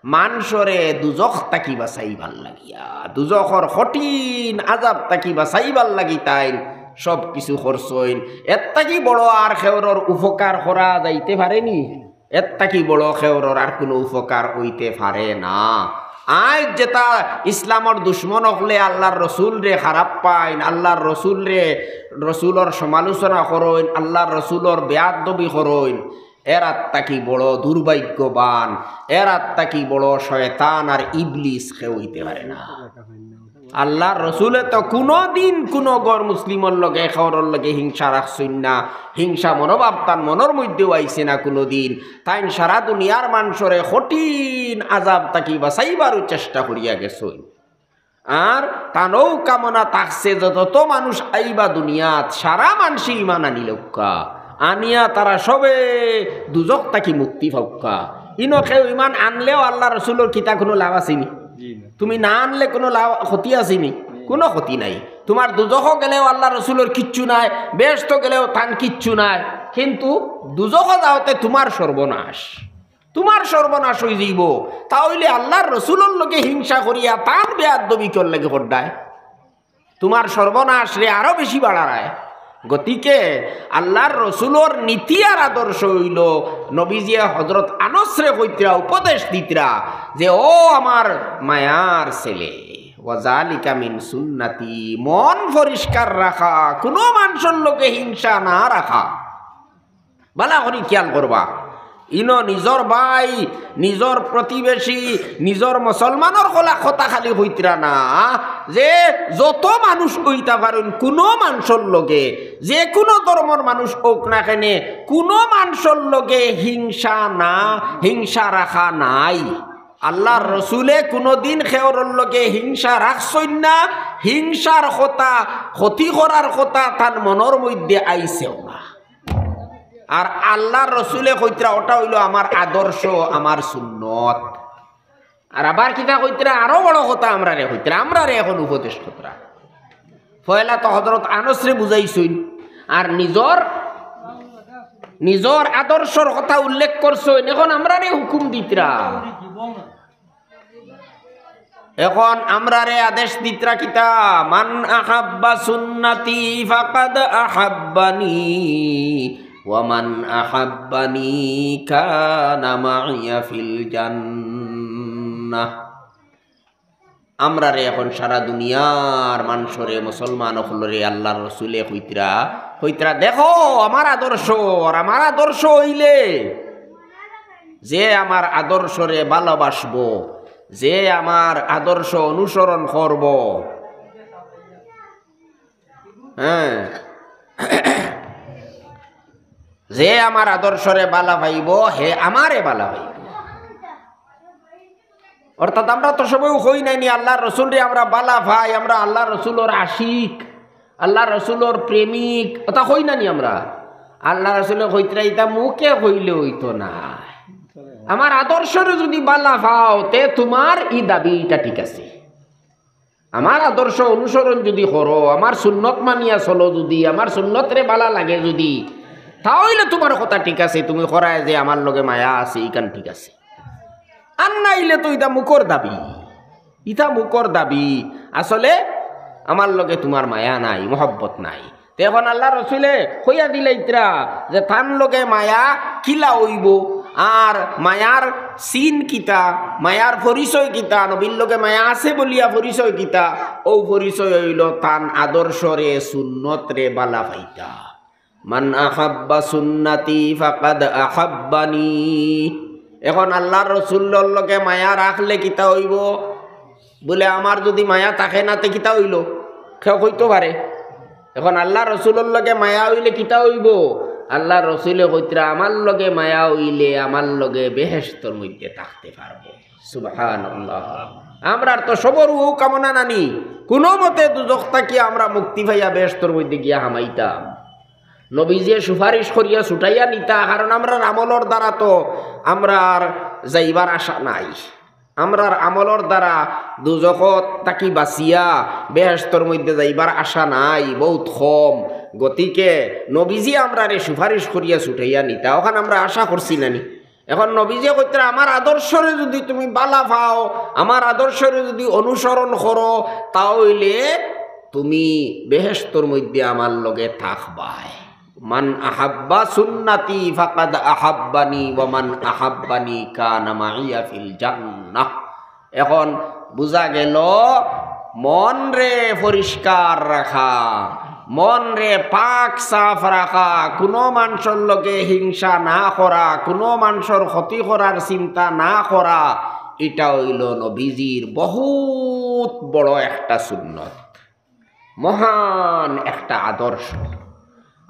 মানষরে দুজখ থাকি বাঁচাইবার লাগিয়া, দুজখর কঠিন আযাব থাকি বাঁচাইবার লাগি তাইন সব কিছু করছইন। এর থাকি বড় আর কেউরর উপকার করা যাইতে পারে নি? এর থাকি বড় কেউরর আর কুনু উপকার অইতে পারে না। আইজ যেটা ইসলামর দুশমন অকলে আল্লাহর রসুলরে খারাপ পাইন, আল্লাহর রসুলরে, রসুলর সমালোচনা করইন, আল্লাহর রসুলর বেয়াদবি করইন, এরার থাকি বড় দুর্ভাগ্যবান, এরার থাকি বড় শয়তান আর ইবলিস কেউ অইতে পারে না। আল্লাহর রসুলে তো কুনুদিন কুনু গয়র মুসলিমর লগে, কেউরর লগে হিংসা রাখছইন না, হিংসা মনোভাব তান মনর মধ্যেও আইছে না কুনুদিন। তাইন সারা দুনিয়ার মানষরে কঠিন আযাব থাকি বাঁচাইবারও চেষ্টা করিয়া গেছইন। আর তানও কামনা থাকছে যে যত মানুষ আইবা দুনিয়াত, সারা মানষে ইমান আনিলউক্কা, আনিয়া তারা সবে দুজখ থাকি মুক্তি পাউক্কা। ইনো কেউ ইমান আনলেও আল্লাহর রসুলর কিতা কুনু লাভ আছে নি? জি না। তুমি না আনলে কুনু লাভ, ক্ষতি আছে নি? কুনু ক্ষতি নাই। তুমার দুজখো গেলেও আল্লাহর রসুলর কিচ্ছু নাই, বেহেস্তো গেলেও তান কিচ্ছু নাই, কিন্তু দুজখো যাওতে তুমার সর্বনাশ। তুমার সর্বনাশ অইযিবো। তা অইলে আল্লাহর রসুলর লগে হিংসা করিয়া তান বেয়াদবি কিয়র লাগি কররায়? তুমার সর্বনাশরে আরো বেশি বাড়ারায়। গতিকে আল্লাহর রসুলর নীতি আর আদর্শ অইলো, নবীজিয়ে হজরত আনসরে কইতরা, উপদেশ দিতরা যে, "ও আমার মায়ার ছেলে, ওয়াজালিকা মিন সুন্নতি, মন পরিষ্কার রাখা, কুনু মানষর লগে হিংসা না রাখা।" বালা করি খিয়াল করবা, ইনো নিজর ভাই, নিজর প্রতিবেশী, নিজর মুসলমানর কলা কথা খালি কইতরা না, যে যত মানুষ অইতা পারইন, কুনু মানষর লগে, যে কুনু ধর্মর মানুষ অউক না কেনে, কুনু মানষর লগে হিংসা না, হিংসা রাখা নাই। আল্লাহর রসুলে কুনুদিন কেউরর লগে হিংসা রাখছইন না, হিংসার কথা, ক্ষতি করার কথা তান মনর মধ্যে আইছেও না। আর আল্লাহর রসুলে কইতরা, "ওটা অইলো আমার আদর্শ, আমার সুন্নত।" আর আবার কিতা কইতরা, আরো বড় কথা আমরারে কইতরা, আমরারে এখন উপদেশ করতরা। পয়লা তো হজরত আনসরে বুঝাইছইন, আর নিজর, নিজর আদর্শর কথা উল্লেখ করছইন, এখন আমরারে হুকুম দিতরা। এখন আমরারে আদেশ দিতরা কিতা? "মান আহাব্বা সুন্নতি ফাকাদ আহাব্বানি, ওয়া মান আহাব্বানি কানা মাইয়া ফিল জান্নাহ।" আমরারে এখন সারা দুনিয়ার মানষরে, মুসলমান অকলরে আল্লাহর রসুলে কইতরা, কইতরা, "দেখো আমার আদর্শ, আর আমার আদর্শ অইলে যে আমার আদর্শরে ভালোবাসবো, যে আমার আদর্শ অনুসরণ করবো, হ্যাঁ, যে আমার আদর্শরে বালা পাইবো, হে আমারে বালা পাইবো।" অর্থাৎ আমরা তো সবেউ কই নানি, "আল্লাহর রসুলরে আমরা বালা পাই, আমরা আল্লাহর রসুলর আশিক, আল্লাহর রসুলর প্রেমিক", অতা কই নানি আমরা? আল্লাহর রসুলে কইতরা, "ইতা মুখে কইলে অইতো না, আমার আদর্শরে যুদি বালা পাও, তে তুমার ই দাবি ইটা ঠিক আছে। আমার আদর্শ অনুসরণ যুদি করো, আমার সুন্নত মানিয়া চলো যুদি, আমার সুন্নতরে বালা লাগে যুদি, তা অইলে তুমার কথা ঠিক আছে, তুমি কইরায় যে আমার লগে মায়া আছে, ইখান ঠিক আছে। আর নাইলে তো ইটা মুখর দাবি, ইটা মুখর দাবি, আসলে আমার লগে তুমার মায়া নাই, মহব্বত নাই। তে অখন আল্লার রসুলে কইয়া দিলাইত্রা যে তান লগে মায়া কিলা অইবো, আর মায়ার চিন কিতা, মায়ার পরিচয় কিতা, নবীর লগে মায়া আছে বলিয়া পরিচয় কিতা? অউ পরিচয় অইলো তান আদর্শরে, সুন্নতরে বালা পাইতা। মান আহাব্বা সুন্নতি ফাকাদ আহাব্বানি। অখন আল্লার রসুলর লগে মায়া রাখলে কিতা অইবো? বুলে, আমার যুদি মায়া থাকে না, তে কিতা অইলো? কেউ কইতো পারে? অখন আল্লার রসুলর লগে মায়া অইলে কিতা অইবো? আল্লার রসুলে কইত্রা, আমার লগে মায়া অইলে আমার লগে বেহেশতর মধ্যে থাকতে পারবো। সুবহানাল্লাহ। আমরার তো সবর অউ কামনা নানি, কুনুমতে দুজখ থাকি আমরা মুক্তি পাইয়া বেহেশতর মধ্যে গিয়া হামাইতাম। নবীজিয়ে সুপারিশ করিয়া ছুটাইয়া নিতা, কারণ আমরার আমলর দ্বারা তো আমরার যাইবার আশা নাই। আমরার আমলর দ্বারা দুজখ থাকি বাচিয়া বেহেশতর মধ্যে যাইবার আশা নাই, বউত কম। গতিকে নবীজিয়ে আমরারে সুপারিশ করিয়া ছুটাইয়া নিতা, অখান আমরা আশা করছি নানি? অখন নবীজিয়ে কইত্রা, আমার আদর্শরে যুদি তুমি বালা পাও, আমার আদর্শরে যুদি অনুসরণ করো, তা অইলে তুমি বেহেশতর মধ্যে আমার লগে থাকবায়। মান আহাব্বা সুন্নতি ফাকাদ আহাব্বানি ওয়া মান আহাব্বানি কানা মাইয়া ফিল জান্নাহ। অখন বুঝা গেল, মনরে পরিষ্কার রাখা, মনরে পাক সাফ রাখা, কুনু মানষর লগে হিংসা না করা, কুনু মানষর ক্ষতি করার চিন্তা না করা, ইটা অইলো নবীজির বউত বড় একটা সুন্নত, মহান একটা আদর্শ।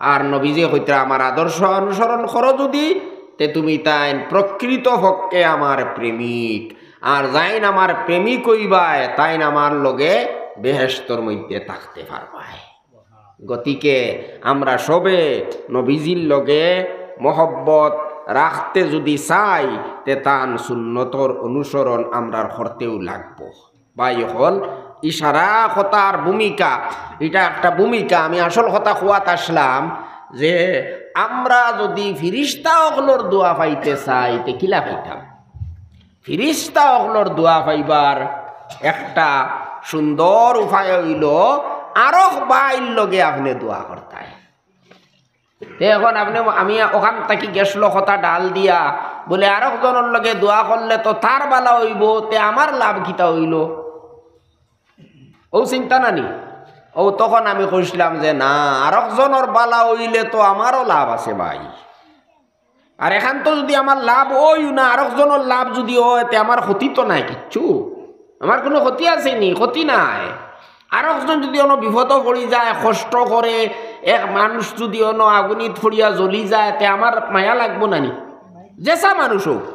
আর নবীজিয়ে কইত্রা, আমার আদর্শ অনুসরণ করো যুদি, তে তুমি তাইন প্রকৃত পক্ষে আমার প্রেমিক। আর যাইন আমার প্রেমিক অইবায়, তাইন আমার লগে বেহেশতর মধ্যে থাকতে পারবায়। গতিকে আমরা সবে নবীজির লগে মহব্বত রাখতে যুদি চাই, তে তান সুন্নতর অনুসরণ আমরার করতেউ লাগবো। ভাই অকল, ইশারা কথার ভূমিকা, ইটা একটা ভূমিকা। আমি আসল কথা কওয়াত আসলাম যে আমরা যুদি ফিরিস্তা অকলর দোয়া পাইতে চাই, তে কিলা পাইতাম? ফিরিস্তা অকলর দোয়া পাইবার একটা সুন্দর উপায় অইলো আরক ভাইর লগে আপনে দোয়া করতায়। তে অখন আপনে, আমি অখান থাকি গেছলো কথা ডাল দিয়া, বুলে আরক জনর লগে দোয়া করলে তো তার বালা অইবো, তে আমার লাভ কিতা অইলো? অউ চিন্তা নানি? অউ তখন আমি কইছলাম যে না, আরক জনর বালা অইলে তো আমারও লাভ আছে ভাই। আর অখান তো যুদি আমার লাভ অইও না, আরক জনর লাভ যুদি অয়, তে আমার ক্ষতি তো নাই কিচ্ছু। আমার কুনু ক্ষতি আছে নি? ক্ষতি নাই। আরক জন যুদি অনো বিপদো পড়ি যায়, কষ্ট করে, এক মানুষ যুদি অনো আগুনিত পড়িয়া জ্বলি যায়, তে আমার মায়া লাগবো নানি? যেছা মানুষ অউক,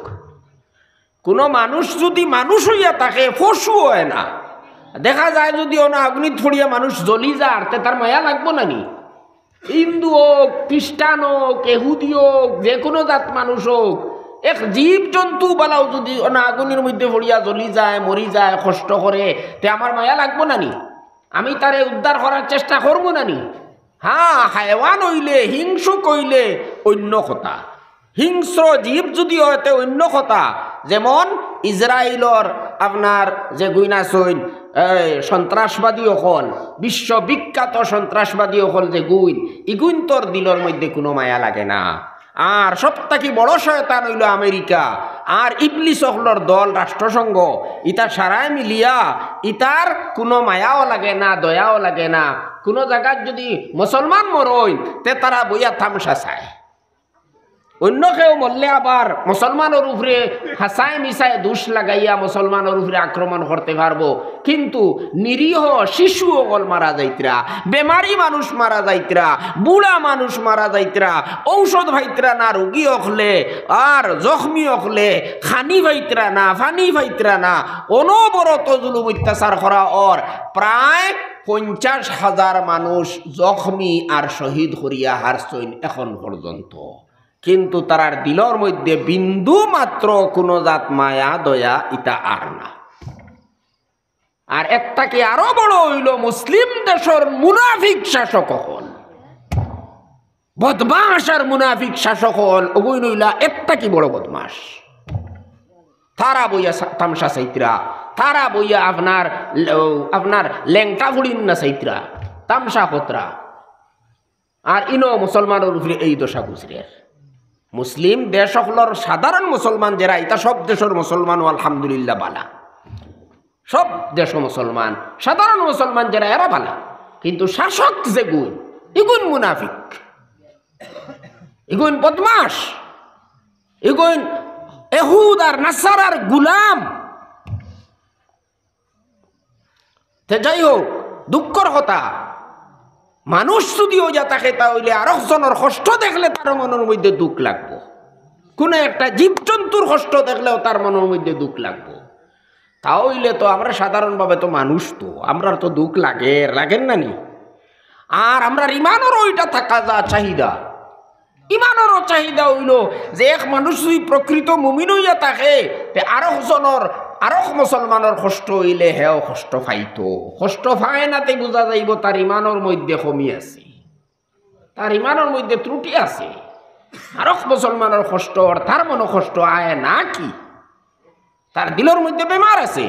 কুনু মানুষ যুদি মানুষ অইয়া থাকে, পশু অয় না, দেখা যায় যুদি অনো আগুনিত পড়িয়া মানুষ জ্বলি যার, তে তার মায়া লাগবো নানি? হিন্দু অউক, খ্রিস্টান অউক, এহুদি অউক, যেকুনু জাত মানুষ অউক, এক জীব জন্তু বালাও যুদি অনো আগুনির মধ্যে পড়িয়া জ্বলি যায়, মরি যায়, কষ্ট করে, তে আমার মায়া লাগবো নানি? আমি তারে উদ্ধার করার চেষ্টা করমু নানি? হ্যাঁ, হায়ওয়ান অইলে, হিংসুক অইলে অইন্য কথা। হিংস্র জীব যুদি অয়, তে অইন্য কথা। যেমন ইসরাইলর আপনার যেগুইন আছইন, এই সন্ত্রাসবাদী অকল, বিশ্ববিখ্যাত সন্ত্রাসবাদী অকল যেগুইন, ইগুইন্তর দিলর মধ্যে কুনু মায়া লাগে না। আর সব থাকি বড় শয়তান অইলো আমেরিকা, আর ইবলিস অকলর দল রাষ্ট্রসংঘ, ইতা সারায় মিলিয়া ইতার কুনু মায়াও লাগে না, দয়াও লাগে না। কুনু জাগাত যুদি মুসলমান মরইন, তে তারা বইয়া তামশা চায়। অইন্য কেউ মরলে আবার মুসলমানর উপরে হাছায় মিছায় দুষ লাগাইয়া মুসলমানর উপরে আক্রমণ করতে পারবো, কিন্তু নিরীহ শিশু অকল মারা যাইতরা, বেমারি মানুষ মারা যাইতরা, বুড়া মানুষ মারা যাইতরা, ঔষধ পাইতরা না রুগী অকলে, আর জখমি অকলে খানি পাইতরা না, পানি পাইতরা না, অনবরত জুলুম অত্যাচার করা অর। প্রায় পঞ্চাশ হাজার মানুষ জখমি আর শহীদ করিয়া হারছইন এখন পর্যন্ত। কিন্তু তারার দিলর মধ্যে বিন্দু মাত্র কুনু জাত মায়া দয়া ইতা আর না। আর এর থাকি আরো বড় অইলো মুসলিম দেশর মুনাফিক শাসক অকল, বদমাশ আর মুনাফিক শাসক অকল, অগুইন অইলা এর থাকি বড় বদমাশ। তারা বইয়া সা-, তামশা চাইতরা, তারা বইয়া আপনার লে-, আপনার লেংটা ফুড়িন না চাইতরা, তামশা করতরা। আর ইনো মুসলমানর উপরে এই দশা গুজরের। মুসলিম দেশ অকলর সাধারণ মুসলমান যেরা, ইতা সব দেশর মুসলমানও আলহামদুলিল্লাহ বালা, সব দেশর মুসলমান, সাধারণ মুসলমান যেরা, এরা বালা, কিন্তু শাসক যেগুইন, ইগুইন মুনাফিক, ইগুইন বদমাশ, ইগুইন এহুদ আর নাসারার গুলাম। তে যাই হোক, দুঃখর কথা, মানুষ যুদি অইয়া থাকে, তা অইলে আরক জনর কষ্ট দেখলে তার মনর মধ্যে দুঃখ লাগবো। কুনু একটা জীবজন্তুর কষ্ট দেখলেও তার মনর মধ্যে দুঃখ লাগবো। তা অইলে তো আমরা সাধারণভাবে তো মানুষ, তো আমরার তো দুঃখ লাগের, লাগের না নি? আর আমরার ইমানরও ইটা থাকা যা চাহিদা। ইমানরও চাহিদা অইলো যে এক মানুষ যুদি প্রকৃত মুমিন অইয়া থাকে, তে আরক জনর, আরক মুসলমানর কষ্ট অইলে হেও কষ্ট পাইতো। কষ্ট পায় না, তে বুঝা যাইবো তার ইমানর মধ্যে কমি আছে, তার ইমানর মধ্যে ত্রুটি আছে। আরক মুসলমানর কষ্ট আর তার মনো কষ্ট আয় না কি? তার দিলর মধ্যে বেমার আছে।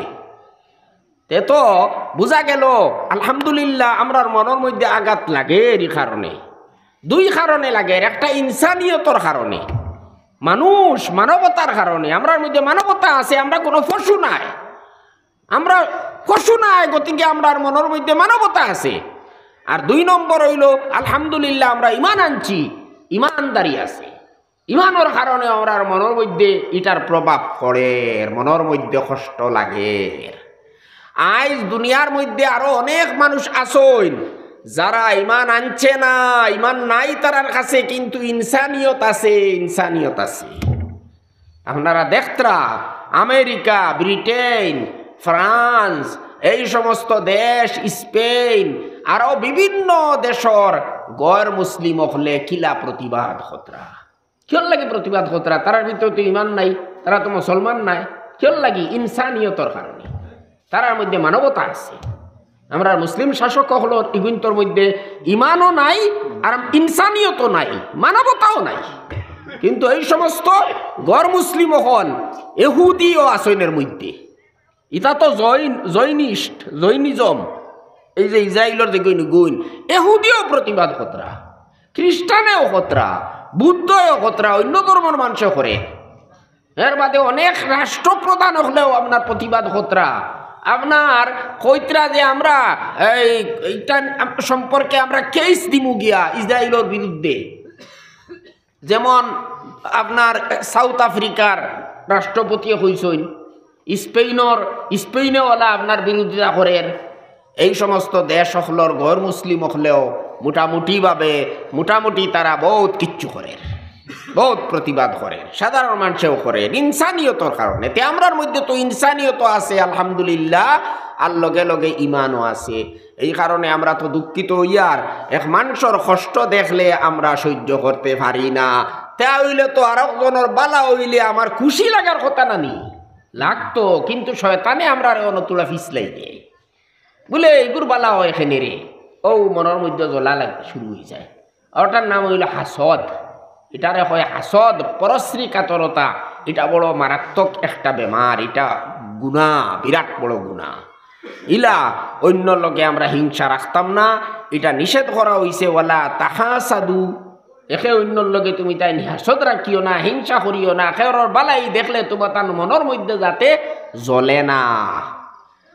তে তো বুঝা গেল, আলহামদুলিল্লাহ, আমরার মনর মধ্যে আঘাত লাগের ই কারণে। দুই কারণে লাগের, একটা ইনসানিয়তর কারণে, মানুষ, মানবতার কারণে। আমরার মধ্যে মানবতা আছে, আমরা কুনু পশু নায়, আমরা পশু নায়, গতিকে আমরার মনর মধ্যে মানবতা আছে। আর দুই নম্বর অইলো, আলহামদুলিল্লাহ, আমরা ইমান আনছি, ইমানদারি আছে। ইমানর কারণে আমরার মনর মধ্যে ইটার প্রভাব পড়ের, মনর মধ্যে কষ্ট লাগের। আইজ দুনিয়ার মধ্যে আরো অনেক মানুষ আছইন, যারা ইমান আনছে না, ইমান নাই তারার কাছে, কিন্তু ইনসানিয়ত আছে, ইনসানিয়ত আছে। আপনারা দেখতরা, আমেরিকা, ব্রিটেন, ফ্রান্স, এই সমস্ত দেশ, স্পেন, আরো বিভিন্ন দেশর গয়র মুসলিম অকলে কিলা প্রতিবাদ করতরা। কিয়র লাগি প্রতিবাদ করতরা? তারার ভিতরে তো ইমান নাই, তারা তো মুসলমান নায়। কিয়র লাগি? ইনসানিয়তর কারণে। তারার মধ্যে মানবতা আছে। আমরার মুসলিম শাসক অকলর ইগুইন্তর মধ্যে ইমানও নাই, আর ইনসানিয়তও নাই, মানবতাও নাই। কিন্তু এই সমস্ত গর মুসলিম অকল, এহুদিও আছইন এর মধ্যে। ইতা তো জৈন, জৈনিস্ট, জৈনিজম। এই যে ইসরায়েলর যেগুইন, এহুদিও প্রতিবাদ করতরা, খ্রিস্টানেও করতরা, বুদ্ধও করতরা, অইন্য ধর্মর মানষেও করে। এর বাদে অনেক রাষ্ট্রপ্রধান অকলেও আপনার প্রতিবাদ করতরা, আপনার কইতরা যে আমরা এই, ইটা সম্পর্কে আমরা কেস দিমু গিয়া ইসরায়েলর বিরুদ্ধে। যেমন আপনার সাউথ আফ্রিকার রাষ্ট্রপতিয়ে কইছইন, স্পেইনর, স্পেইনে ওলা আপনার বিরোধিতা করের। এই সমস্ত দেশ অকলর গর মুসলিম অকলেও মোটামুটিভাবে, মোটামুটি তারা বউত কিচ্ছু করের, বউত প্রতিবাদ করের, সাধারণ মানষেও করের, ইনসানিয়তর কারণে। তে আমরার মধ্যে তো ইনসানিয়ত আছে, আলহামদুলিল্লাহ, আর লগে লগে ইমানও আছে। এই কারণে আমরা তো দুঃখিত অইয়ার, এক মানষর কষ্ট দেখলে আমরা সহ্য করতে পারি না। তে অইলে তো আরক জনর বালা অইলে আমার খুশি লাগার কথা না নি? লাগতো, কিন্তু শয়তানে আমরারে অনতুলা ফিসলাই দেয়। বুলে, "ইগুর বালা অয় কেনে রে?" অউ মনর মধ্যে জ্বলা লাগ-, শুরু অইযায়। ওটার নাম অইলো হাসদ। ইটারে কয় হাসদ, পরশ্রী কাতরতা। ইটা বড় মারাত্মক একটা বেমার, ইটা গুনা, বিরাট বড় গুনা। ইলা অইন্যর লগে আমরা হিংসা রাখতাম না, ইটা নিষেধ করা অইছে, "ওয়ালা তাহাসাদু।" একে অইন্যর লগে তুমিতাইন হাসদ রাখিও না, হিংসা করিও না, কেউরর বালাই দেখলে তুমাতান মনর মধ্যে যাতে জ্বলে না।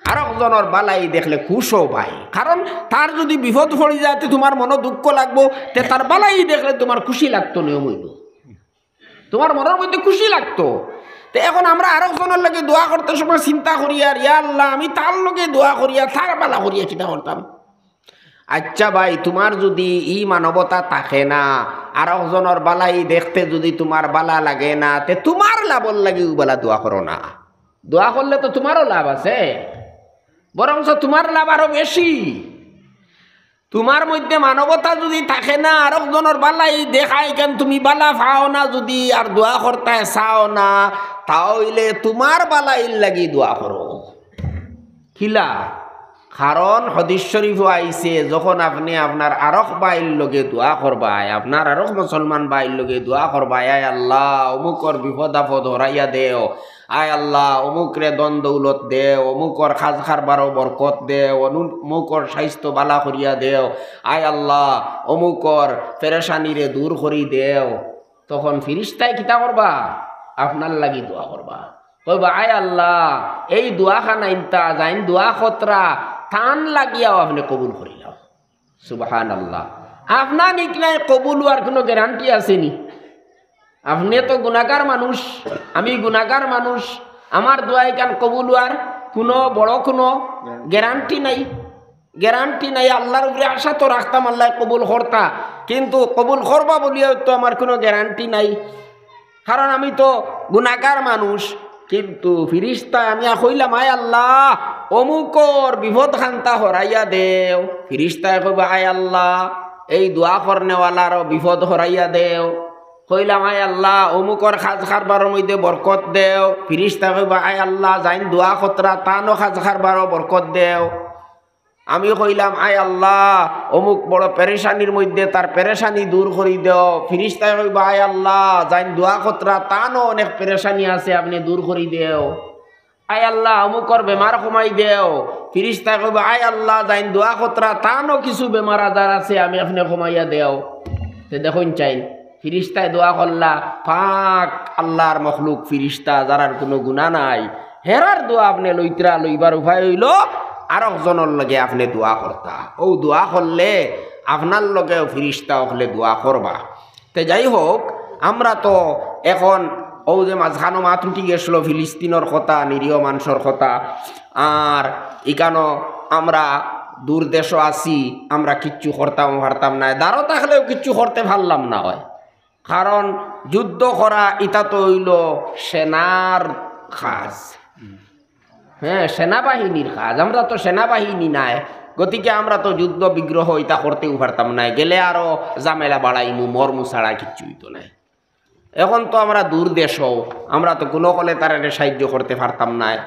আরক জনর বালাই দেখলে খুশ অও ভাই, কারণ তার যুদি বিপদ পড়ি যায়, তে তুমার মনো দুঃখ লাগবো, তে তার বালাই দেখলে তুমার খুশি লাগতো, নিয়ম অইলো। তুমার মনর মধ্যে খুশি লাগতো। তে এখন আমরা আরক জনর লগে দোয়া করতে সময় চিন্তা করিয়ার, "ইয়া আল্লাহ, আমি তার লগে দোয়া করিয়ার, তার বালা করিয়ার কিতা করতাম?" আচ্ছা ভাই, তুমার যুদি ই মানবতা থাকে না, আরক জনর বালাই দেখতে যুদি তুমার বালা লাগে না, তে তুমার লাভর লাগি অউ বালা দোয়া করো না। দোয়া করলে তো তুমারও লাভ আছে, বরঞ্চ তুমার লাভ আরো বেশি। তুমার মধ্যে মানবতা যুদি থাকে না, আরক জনর বালাই দেখায় কেন, তুমি বালা পাও না যুদি, আর দোয়া করতায় চাও না, তা অইলে তুমার বালাইর লাগি দোয়া করো। কিলা? কারণ হাদিস শরীফো আইছে, যখন আপনে আপনার আরক ভাইর লগে দোয়া করবায়, আপনার আরক মুসলমান ভাইর লগে দোয়া করবায়, "আয় আল্লাহ, অমুকর বিপদ আপদ হরাইয়া দেও, আয় আল্লাহ, অমুকরে ধন দৌলত দেও, অমুকর কাজ কারবারো বরকত দেও, অনু-, অমুকর স্বাস্থ্য বালা করিয়া দেও, আয় আল্লাহ, অমুকর পেরেশানিরে দূর করি দেও।" তখন ফিরিস্তায় কিতা করবা? আপনার লাগি দোয়া করবা। কইবা, "আয় আল্লাহ, এই দোয়া খানাইনতা যাইন দোয়া করতরা, তান লাগিয়াও আপনে কবুল করিলাও।" সুবহানাল্লাহ। আপনার নিকনায় কবুল অওয়ার কুনু গ্যারান্টি আছে নি? আপনে তো গুনাগার মানুষ, আমি গুনাগার মানুষ, আমার দোয়া ইখান কবুল অওয়ার কুনু বড় কুনু গ্যারান্টি নাই। গ্যারান্টি নাই, আল্লার উপরে আশা তো রাখতাম আল্লায় কবুল করতা, কিন্তু কবুল করবা বুলিয়াও তো আমার কুনু গ্যারান্টি নাই, কারণ আমি তো গুনাগার মানুষ। কিন্তু ফিরিস্তায় আমি কইলাম, "আয় আল্লাহ, অমুকর বিপদ খানতা হরাইয়া দেও।" ফিরিস্তায় কইবা, "আয় আল্লাহ, এই দোয়া করনেওয়ালারও বিপদ হরাইয়া দেও।" কইলাম, "আয় আল্লাহ, অমুকর কাজ কারবারর মধ্যে বরকত দেও।" ফিরিস্তায় কইবা, "আয় আল্লাহ, যাইন দোয়া করতরা, তানও কাজ কারবারও বরকত দেও।" আমি কইলাম, "আয় আল্লাহ, অমুক বড় পেরেশানির মধ্যে, তার পেরেশানি দূর করি দেও।" ফিরিস্তায় কইবা, "আয় আল্লাহ, যাইন দোয়া করতরা, তানও অনেক পেরেশানি আছে, আপনে দূর করি দেও।" "আয় আল্লাহ, অমুকর বেমার কমাই দেও।" ফিরিস্তায় কইবা, "আয় আল্লাহ, যাইন দোয়া করতরা, তানও কিছু বেমার আজার আছে, আমি আপনে কমাইয়া দেও।" তে দেখইন চাইন, ফিরিস্তায় দোয়া করলা, পাক আল্লার মখলুক ফিরিস্তা, যারার কুনু গুনা নাই, হেরার দোয়া আপনে লইতরা, লইবার উপায় অইলো আরক জনর লগে আপনে দোয়া করতা। অউ দোয়া করলে আপনার লগেও ফিরিস্তা অকলে দোয়া করবা। তে যাই হোক, আমরা তো এখন অউ যে মাঝখানো মাত উঠি গেছলো ফিলিস্তিনর কথা, নিরীহ মানষর কথা, আর ইখানো আমরা দূর দেশো আছি, আমরা কিচ্ছু করতাম পারতাম নায়, দারো থাকলেও কিচ্ছু করতে পারলাম না অয়। কারণ যুদ্ধ করা ইটা তো অইলো সেনার কাজ, হ্যাঁ, সেনাবাহিনীর কাজ। আমরা তো সেনাবাহিনী নায়, গতিকে আমরা তো যুদ্ধ বিগ্রহ ইটা করতেও পারতাম নায়, গেলে আরো ঝামেলা বাড়াইমু, মরমু ছাড়া কিচ্ছু অইতো নায়। এখন তো আমরা দূর দেশো, আমরা তো কুনু কলে তারারে সাহায্য করতে পারতাম নায়,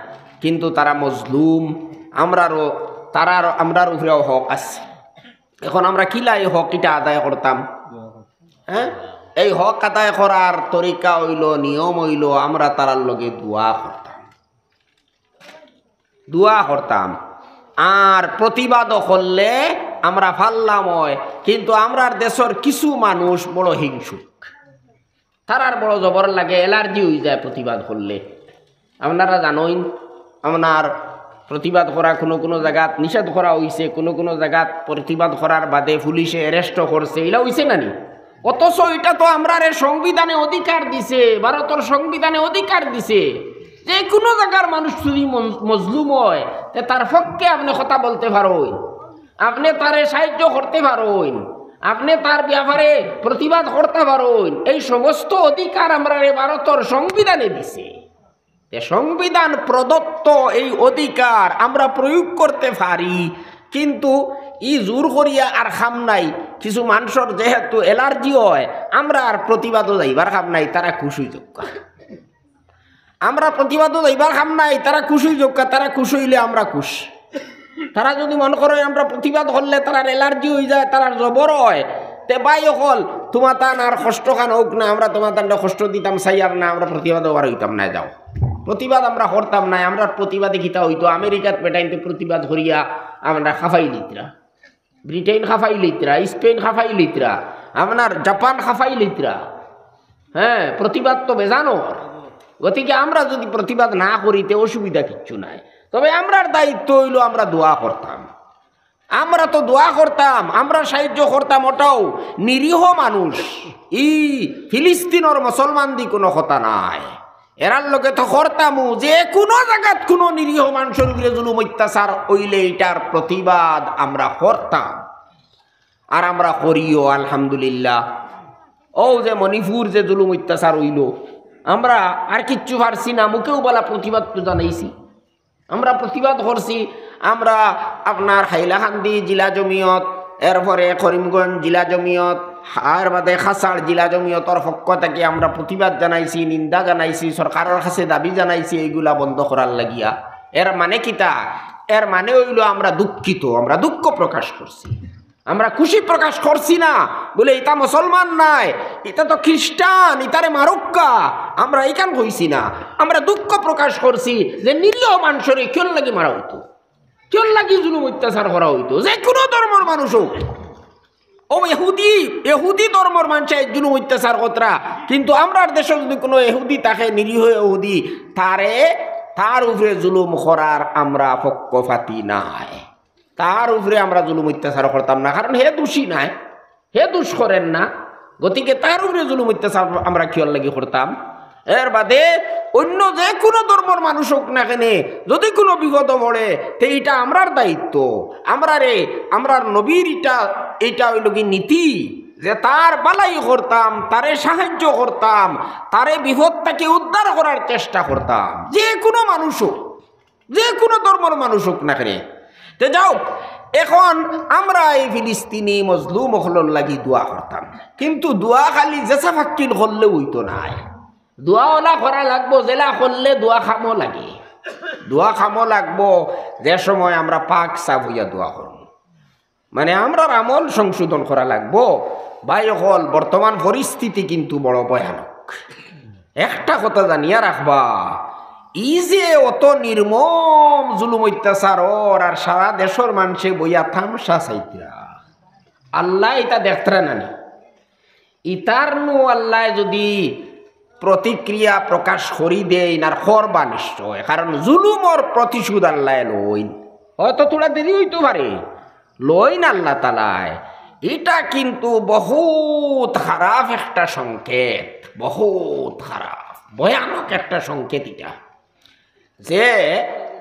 কিন্তু তারা মজলুম, আমরারও, তারার, আমরার উপরেও হক আছে। এখন আমরা কিলা এই হক ইটা আদায় করতাম? হ্যাঁ, এই হক আদায় করার তরিকা অইলো, নিয়ম অইলো, আমরা তারার লগে দোয়া করতাম, দোয়া করতাম। আর প্রতিবাদও করলে আমরা পারলাম অয়, কিন্তু আমরার দেশর কিছু মানুষ বড় হিংসুক, তারার বড় জবর লাগে, অ্যালার্জি অইযায় প্রতিবাদ করলে। আপনারা জানইন, আপনার প্রতিবাদ করা কুনু কুনু জাগাত নিষেধ করা অইছে, কুনু কুনু জাগাত প্রতিবাদ করার বাদে পুলিশে arrest-ও করছে, ইলা অইছে না নি? অথচ ইটা তো আমরারে সংবিধানে অধিকার দিছে, ভারতর সংবিধানে অধিকার দিছে, যে কুনু জাগার মানুষ যুদি মন-, মজলুম অয়, তে তার পক্ষে আপনে কথা বলতে পারইন, আপনে তারে সাহায্য করতে পারইন, আপনে তার ব্যাপারে প্রতিবাদ করতে পারইন। এই সমস্ত অধিকার আমরারে ভারতর সংবিধানে দিছে। তে সংবিধান প্রদত্ত এই অধিকার আমরা প্রয়োগ করতে পারি, কিন্তু ই জোর করিয়া আর কাম নাই। কিছু মানষর যেহেতু অ্যালার্জি অয়, আমরা আর প্রতিবাদও যাইবার কাম নাই, তারা খুশ অইযউক্কা। আমরা প্রতিবাদও যাইবার কাম নাই, তারা খুশ অইযউক্কা, তারা খুশ অইলে আমরা খুশ। তারা যুদি মনে করে আমরা প্রতিবাদ করলে তারার অ্যালার্জি অইযায়, তারার জবর অয়, তে ভাই অকল, তুমাতান আর কষ্ট খান অউক না, আমরা তুমাতানরে কষ্ট দিতাম চাইয়ার না, আমরা প্রতিবাদও আর অইতাম নায়, যাও। প্রতিবাদ আমরা করতাম নায়, আমরার প্রতিবাদে কিতা অইতো, আমেরিকাত বেটাইন্তে প্রতিবাদ করিয়া আমরারে খাফাইলিতরা, ব্রিটেন খাফাইলিতরা, স্পেন খাফাইলিতরা, আপনার জাপান খাফাইলিতরা, হ্যাঁ, প্রতিবাদ তো বেজানর। গতিকে আমরা যুদি প্রতিবাদ না করি, তে অসুবিধা কিচ্ছু নাই। তবে আমরার দায়িত্ব অইলো আমরা দোয়া করতাম। আমরা তো দোয়া করতাম, আমরা সাহায্য করতাম, অটাও নিরীহ মানুষ। ই ফিলিস্তিনর মুসলমানদি কুনু কথা নায়, এরার লগে তো করতামউ। যে কুনু জাগাত কুনু নিরীহ মানষর উপরে জুলুম অত্যাচার অইলে ইটার প্রতিবাদ আমরা করতাম, আর আমরা করিও, আলহামদুলিল্লাহ। অউ যে মণিপুর যে জুলুম অত্যাচার অইলো, আমরা আর কিচ্ছু পারছি না, মুখেউ বালা প্রতিবাদ তো জানাইছি। আমরা প্রতিবাদ করছি, আমরা আপনার হাইলাকান্দি জিলা জমিয়ত, এরপরে করিমগঞ্জ জিলা জমিয়ত, এর বাদে কাছাড় জিলা জমিয়তর পক্ষ থাকি আমরা প্রতিবাদ জানাইছি, নিন্দা জানাইছি, সরকারর কাছে দাবি জানাইছি এইগুলা বন্ধ করার লাগিয়া। এর মানে কিতা? এর মানে অইলো আমরা দুঃখিত, আমরা দুঃখ প্রকাশ করছি, আমরা খুশি প্রকাশ করছি না। বলে, "ইতা মুসলমান নায়, ইতা তো খ্রিস্টান, ইতারে মারুক্কা।" আমরা ইখান কইছি না, আমরা দুঃখ প্রকাশ করছি যে নিরীহ মানষরে কিওর লাগি মারা অইতো, কিওর লাগি জুলুম অত্যাচার করা অইতো, যে কুনু ধর্মর মানুষ অউক। অউ এহুদি, এহুদি ধর্মর মানষে জুলুম অত্যাচার করতরা, কিন্তু আমরার দেশো যুদি কুনু এহুদি থাকে, নিরীহ এহুদি, তারে, তার উপরে জুলুম করার আমরা পক্ষপাতী নায়, তার উপরে আমরা জুলুম অত্যাচার করতাম না, কারণ হে দোষী নায়, হে দোষ করের না, গতিকে তার উপরে জুলুম অত্যাচার আমরা কিওর লাগি করতাম? এর বাদে অইন্য যে কুনু ধর্মর মানুষ অউক না কেনে, যুদি কুনু বিপদো পড়ে, তে ইটা আমরার দায়িত্ব। আমরারে, আমরার নবীর ইটা, ইটা অইলো গি নীতি যে তার ভালাই করতাম, তারে সাহায্য করতাম, তারে বিপদ থাকি উদ্ধার করার চেষ্টা করতাম, যে কুনু মানুষ অউক, যে কুনু ধর্মর মানুষ অউক না কেনে। তে যাউক, এখন আমরা এই ফিলিস্তিনি মজলুম অকলর লাগি দোয়া করতাম, কিন্তু দোয়া খালি যেছা ফাক্কিল করলে অইতো নায়। দোয়া অলা করা লাগবো, যেলা করলে দোয়া কামো লাগে। দোয়া কামো লাগবো, যে সময় আমরা পাক সাফ অইয়া দোয়া করমু। মানে, আমরার আমল সংশোধন করা লাগবো। ভাই অকল, বর্তমান পরিস্থিতি কিন্তু বড় ভয়ানক। একটা কথা জানিয়া রাখবা, ই যে অত নির্মম জুলুম অত্যাচার অর আর সারা দেশর মানষে বইয়া তামশা চাইতরা, আল্লায় ইতা দেখতরা না নি? ইতার নু আল্লায় যুদি প্রতিক্রিয়া প্রকাশ করি দেইন আর করবা নিশ্চয়, কারণ জুলুমর প্রতিশোধ আল্লায় লইন। হয়তো থুড়া দেরি অইতো পারে, লইন আল্লাহ তাআলায়। ইটা কিন্তু বহুত খারাপ একটা সংকেত, বহুত খারাপ, ভয়ানক একটা সংকেত ইটা। যে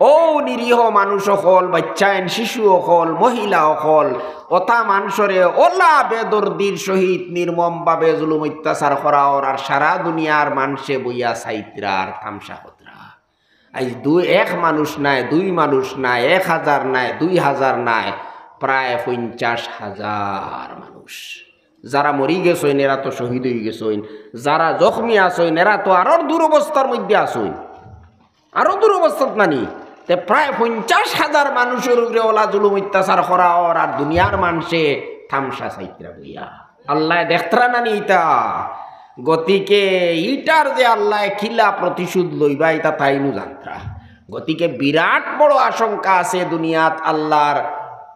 অউ নিরীহ মানুষ অকল, বাইচ্চাইন, শিশু অকল, মহিলা অকল, অতা মানষরে অলা বেদর্দির সহিত নির্মমভাবে জুলুম অত্যাচার করা অর আর সারা দুনিয়ার মানষে বইয়া চাইতরা আর তামশা করতরা। আইজ দুই, এক মানুষ নায়, দুই মানুষ নায়, এক হাজার নায়, দুই হাজার নায়, প্রায় পঞ্চাশ হাজার মানুষ। যারা মরি গেছইন, এরা তো শহীদ অইগেছইন, যারা জখমি আছইন, এরা তো আরো দুরবস্থার মধ্যে আছইন, আরো দুরবস্থাত না নি। তে প্রায় পঞ্চাশ হাজার মানুষর উপরে অলা জুলুম অত্যাচার করা অর আর দুনিয়ার মানষে তামশা চাইতরা বইয়া। আল্লায় দেখতরা না নি ইতা? গতিকে ইটার যে আল্লায় কিলা প্রতিশোধ লইবা, ইতা তাইনউ জানতরা। গতিকে বিরাট বড় আশঙ্কা আছে দুনিয়াত আল্লার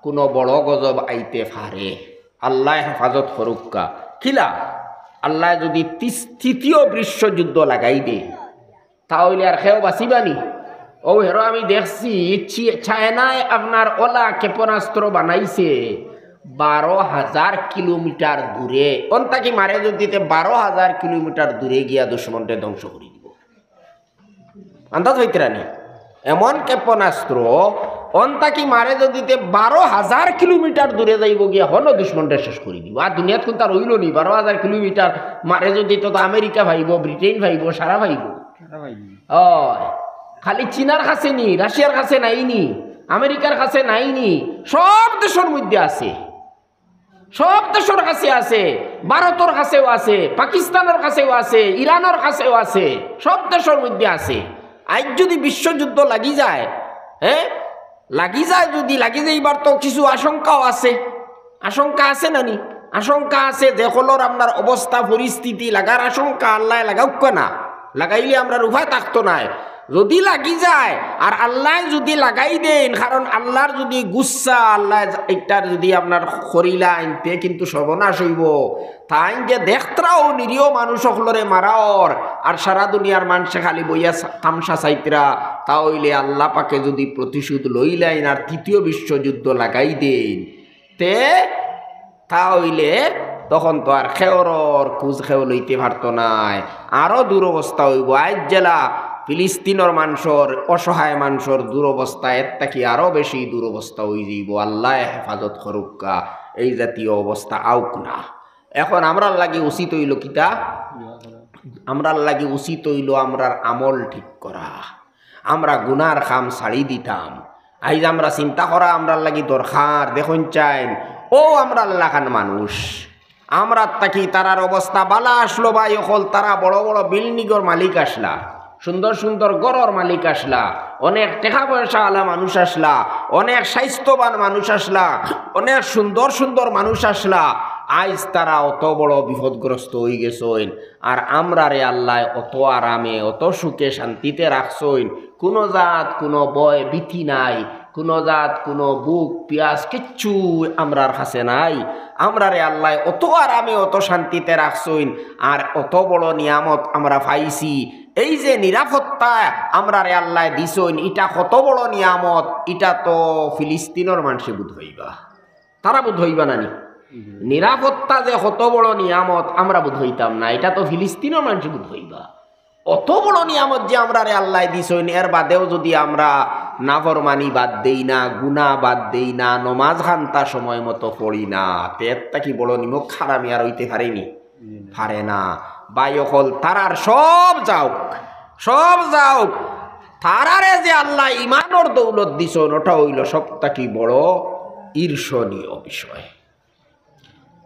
কুনু বড় গজব আইতে পারে। আল্লায় হেফাজত করুক্কা। কিলা? আল্লায় যুদি তিস-, তৃতীয় বিশ্বযুদ্ধ লাগাই দেইন, তা অইলে আর কেউ বাঁচিবা নি? অউ হেরো আমি দেখছি, চি-, চায়নায় আপনার অলা ক্ষেপণাস্ত্র বানাইছে বারো হাজার কিলোমিটার দূরে। অন থাকি মারে যুদি তে বারো হাজার কিলোমিটার দূরে গিয়া দুশমনরে ধ্বংস করি দিবো। আন্দাজ অইতরা নি? এমন ক্ষেপণাস্ত্র, অন থাকি মারে যুদি তে বারো হাজার কিলোমিটার দূরে যাইবো গিয়া হনো দুশমনরে শেষ করি দিবো। আর দুনিয়াত কুনতা রইলো নি? বারো হাজার কিলোমিটার মারে যুদি তে তো আমেরিকা পাইবো, ব্রিটেন পাইবো, সারা পাইবো। সারা পাইবো। অয়, খালি চীনর কাছে নি, রাশিয়ার কাছে নাই নি, আমেরিকার কাছে নাই নি, সব দেশর মধ্যে আছে। সব দেশর কাছে আছে, ভারতর কাছেও আছে, পাকিস্তানর কাছেও আছে, ইরানর কাছেও আছে, সব দেশর মধ্যে আছে। আইজ যুদি বিশ্বযুদ্ধ লাগি যায়, হ্যাঁ, লাগি যায় যুদি, লাগি যাইবার তো কিছু আশঙ্কাও আছে, আশঙ্কা আছে না নি? আশঙ্কা আছে, যে হকলর আপনার অবস্থা পরিস্থিতি লাগার আশঙ্কা, আল্লায় লাগাউক্কা না, লাগাইলে আমরার উপায় থাকতো নায়। যুদি লাগি যায় আর আল্লায় যুদি লাগাই দেইন, কারণ আল্লার যুদি গুসা, আল্লায় ইটার যুদি আপনার করিলাইন, তে কিন্তু সর্বনাশ অইবো। তাইন যে দেখতরা অউ নিরীহ মানুষ অকলরে মারা অর, আর সারা দুনিয়ার মানষে খালি বইয়া সা-, তামশা চাইতরা, তা অইলে আল্লা পাকে যুদি প্রতিশোধ লইলাইন আর তৃতীয় বিশ্বযুদ্ধ লাগাই দেইন, তে তা অইলে তখন তো আর কেউরর খুজ কেউ লইতে পারতো নায়, আরো দুরবস্থা অইবো। আইজ যেলা ফিলিস্তিনর মানষর, অসহায় মানষর দুরবস্থা, এর থাকি আরো বেশি দুরবস্থা অইযিবো। আল্লায় হেফাজত করুক্কা, এই জাতীয় অবস্থা আউক না। এখন আমরার লাগি উচিত অইলো কিতা? আমরার লাগি উচিত অইলো আমরার আমল ঠিক করা। আমরা গুনার কাম ছাড়ি দিতাম। আইজ আমরা চিন্তা করা আমরার লাগি দরকার। দেখইন চাইন, অউ আমরার লাখান মানুষ, আমরার থাকি তারার অবস্থা বালা আছলো ভাই অকল, তারা বড় বড় বিল্ডিংর মালিক আছলা, সুন্দর সুন্দর ঘরর মালিক আছলা, অনেক টেকা পয়সা আলা মানুষ আছলা, অনেক স্বাস্থ্যবান মানুষ আছলা, অনেক সুন্দর সুন্দর মানুষ আছলা। আইজ তারা অত বড় বিপদগ্রস্ত অইগেছইন, আর আমরারে আল্লায় অত আরামে, অত সুখে শান্তিতে রাখছইন, কুনু জাত কুনু ভয় ভীতি নাই, কুনু জাত কুনু ভুক পিয়াস কিচ্ছু আমরার কাছে নাই। আমরারে আল্লায় অত আরামে অত শান্তিতে রাখছইন, আর অত বড় নিয়ামত আমরা পাইছি। এই যে নিরাপত্তা আমরারে আল্লায় দিছইন, ইটা কত বড় নিয়ামত, ইটা তো ফিলিস্তিনর মানষে বুঝ পাইবা, তারা বুঝ পাইবা না নি? নিরাপত্তা যে কত বড় নিয়ামত আমরা বুঝ পাইতাম না, ইটা তো ফিলিস্তিনর মানষে বুঝ পাইবা। অত বড় নিয়ামত যে আমরারে আল্লায় দিছইন, এর বাদেও যুদি আমরা নাফরমানি বাদ দেই না, গুনা বাদ দেই না, নমাজ খান্তা সময় মতো পড়ি না, তে এর থাকি বড় নিমক হারামি আর অইতে পারে নি? পারে না। ভাই অকল, তারার সব যাউক, সব যাউক, তারারে যে আল্লায় ইমানর দৌলত দিছইন, ওটা অইলো সব থাকি বড় ঈর্ষণীয় বিষয়।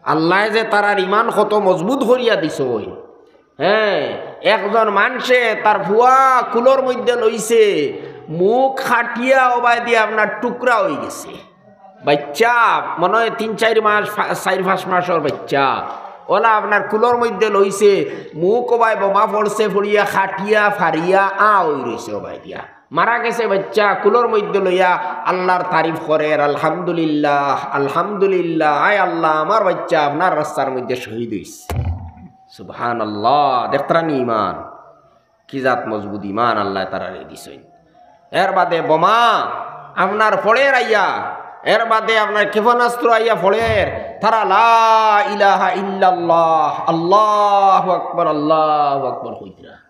আল্লায় যে তারার ইমান কত মজবুত করিয়া দিছইন। হ্যাঁ, একজন মানষে তার ফুয়া কুলর মধ্যে লইছে, মুখ কাটিয়া ওবায়দি আপনার টুকরা অইগেছে। বাইচ্চা মনে অয় তিন চাইর মাস, ফা-, চাইর পাঁচ মাসর বাইচ্চা, ওলা আপনার কুলর মধ্যে লইছে, মুখ ওবায় বোমা পড়ছে, পড়িয়া কাটিয়া ফারিয়া আ অই রইছে ওবায়দিয়া। মারা গেছে বাইচ্চা, কুলর মধ্যে লইয়া আল্লার তারিফ করের, "আলহামদুলিল্লাহ, আলহামদুলিল্লাহ, আয় আল্লাহ, আমার বাইচ্চা আপনার রাস্তার মধ্যে শহীদ অইছে।" সুবহানাল্লাহ, দেখতরা নি ইমান, কি জাত মজবুত ইমান আল্লায় তারারে দিছইন। এর বাদে বোমা আপনার পড়ের আইয়া, এর বাদে আপনার ক্ষেপণাস্ত্র আইয়া পড়ের, তারা লা ইলাহা ইল্লাল্লাহ, আল্লাহু আকবার, আল্লাহু আকবার কইতরা।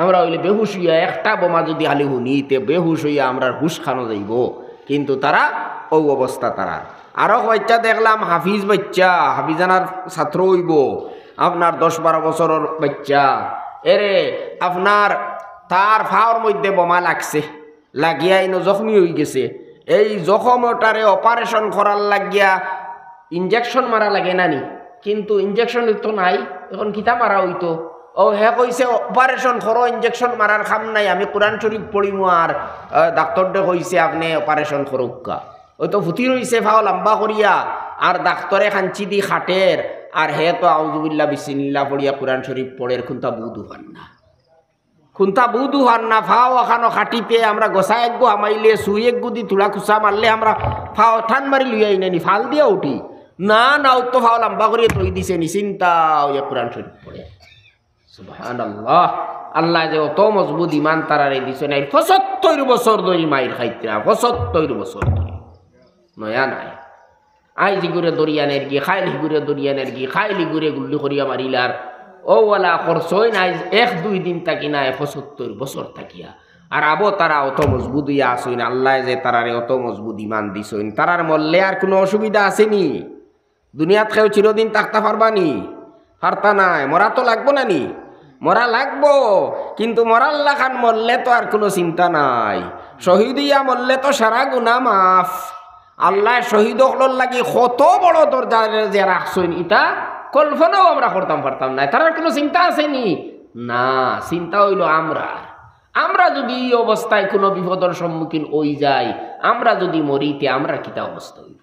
আমরা অইলে বেহুশ অইয়া একটা বোমা যুদি খালি হুনি, তে বেহুশ অইয়া আমরার হুশ খানো যাইবো, কিন্তু তারা অউ অবস্থা তারার। আরো বাইচ্চা দেখলাম, হাফিজ বাইচ্চা, হাফিজানার ছাত্র অইবো, আপনার দশ বারো বছরর বাইচ্চা, এরে আপনার তার ফাওর মধ্যে বোমা লাগছে, লাগিয়া ইনো জখমি অইগেছে। এই জখম ওটারে operation করার লাগিয়া injection মারা লাগে না নি? কিন্তু injection তো নাই, এখন কিতা মারা অইতো? ও হে কইছে, "Operation করো, injection মারার কাম নাই, আমি কোরআন শরীফ পড়িমু।" আর, আহ, ডাক্তররে কইছে, "আপনে operation করউক্কা।" ওই তো ফুতি রইছে ফাও লম্বা করিয়া, আর ডাক্তরে কাঞ্চি দি কাটের, আর হে তো আউজুবিল্লা বিসমিল্লা পড়িয়া কোরআন শরীফ পড়ের, কুনতা বুঝ অর না। কুনতা বুঝ অর না, ফাও অখানো কাটিতে আমরা গসা একগু হামাইলে, সুই একগু দি তুলা কুচা মারলে আমরা ফাও টান মারি লইয়া ইনানি ফাল দিয়া উঠি। না, না, ও তো ফাও লম্বা করিয়া থই দিছে নি, চিন্তা অইয়া কোরআন শরীফ পড়ে। সুবহানাল্লাহ। আল্লায় যে অত মজবুত ইমান তারারে দিছইন, পঁচাত্তর বছর ধরি মাইর খাইতরা, পঁচাত্তর বছর ধরি। নয়া নায়। আইজ ইগুরে দরিয়া নেরগি, খাইল হিগুরে দরিয়া নেরগি, খাইল হিগুরে গুল্লি করিয়া মারিলার। ও ওয়ালা করছইন আইজ এক দুই দিন থাকি নায়, পঁচাত্তর বছর থাকিয়া। আর আবো তারা অত মজবুত অইয়া আছইন, আল্লায় যে তারারে অত মজবুত ইমান দিছইন, তারার মরলে আর কুনু অসুবিধা আছে নি? দুনিয়াত কেউ চিরদিন থাকতা পারবা নি? পারতা নায়। মরা তো লাগবো না নি? মরা লাগবো, কিন্তু মরার লাখান মরলে তো আর কুনু চিন্তা নাই। শহীদ অইয়া মরলে তো সারা গুনা মাফ। আল্লায় শহীদ অকলর লাগি কত বড় দরজা যে রাখছইন, ইতা কল্পনাও আমরা করতাম পারতাম নায়। তারার কুনু চিন্তা আছে নি? না, চিন্তা অইলো আমরার। আমরা যুদি ই অবস্থায় কুনু বিপদর সম্মুখীন অই যাই, আমরা যুদি মরি, তে আমরার কিতা অবস্থা অইবো?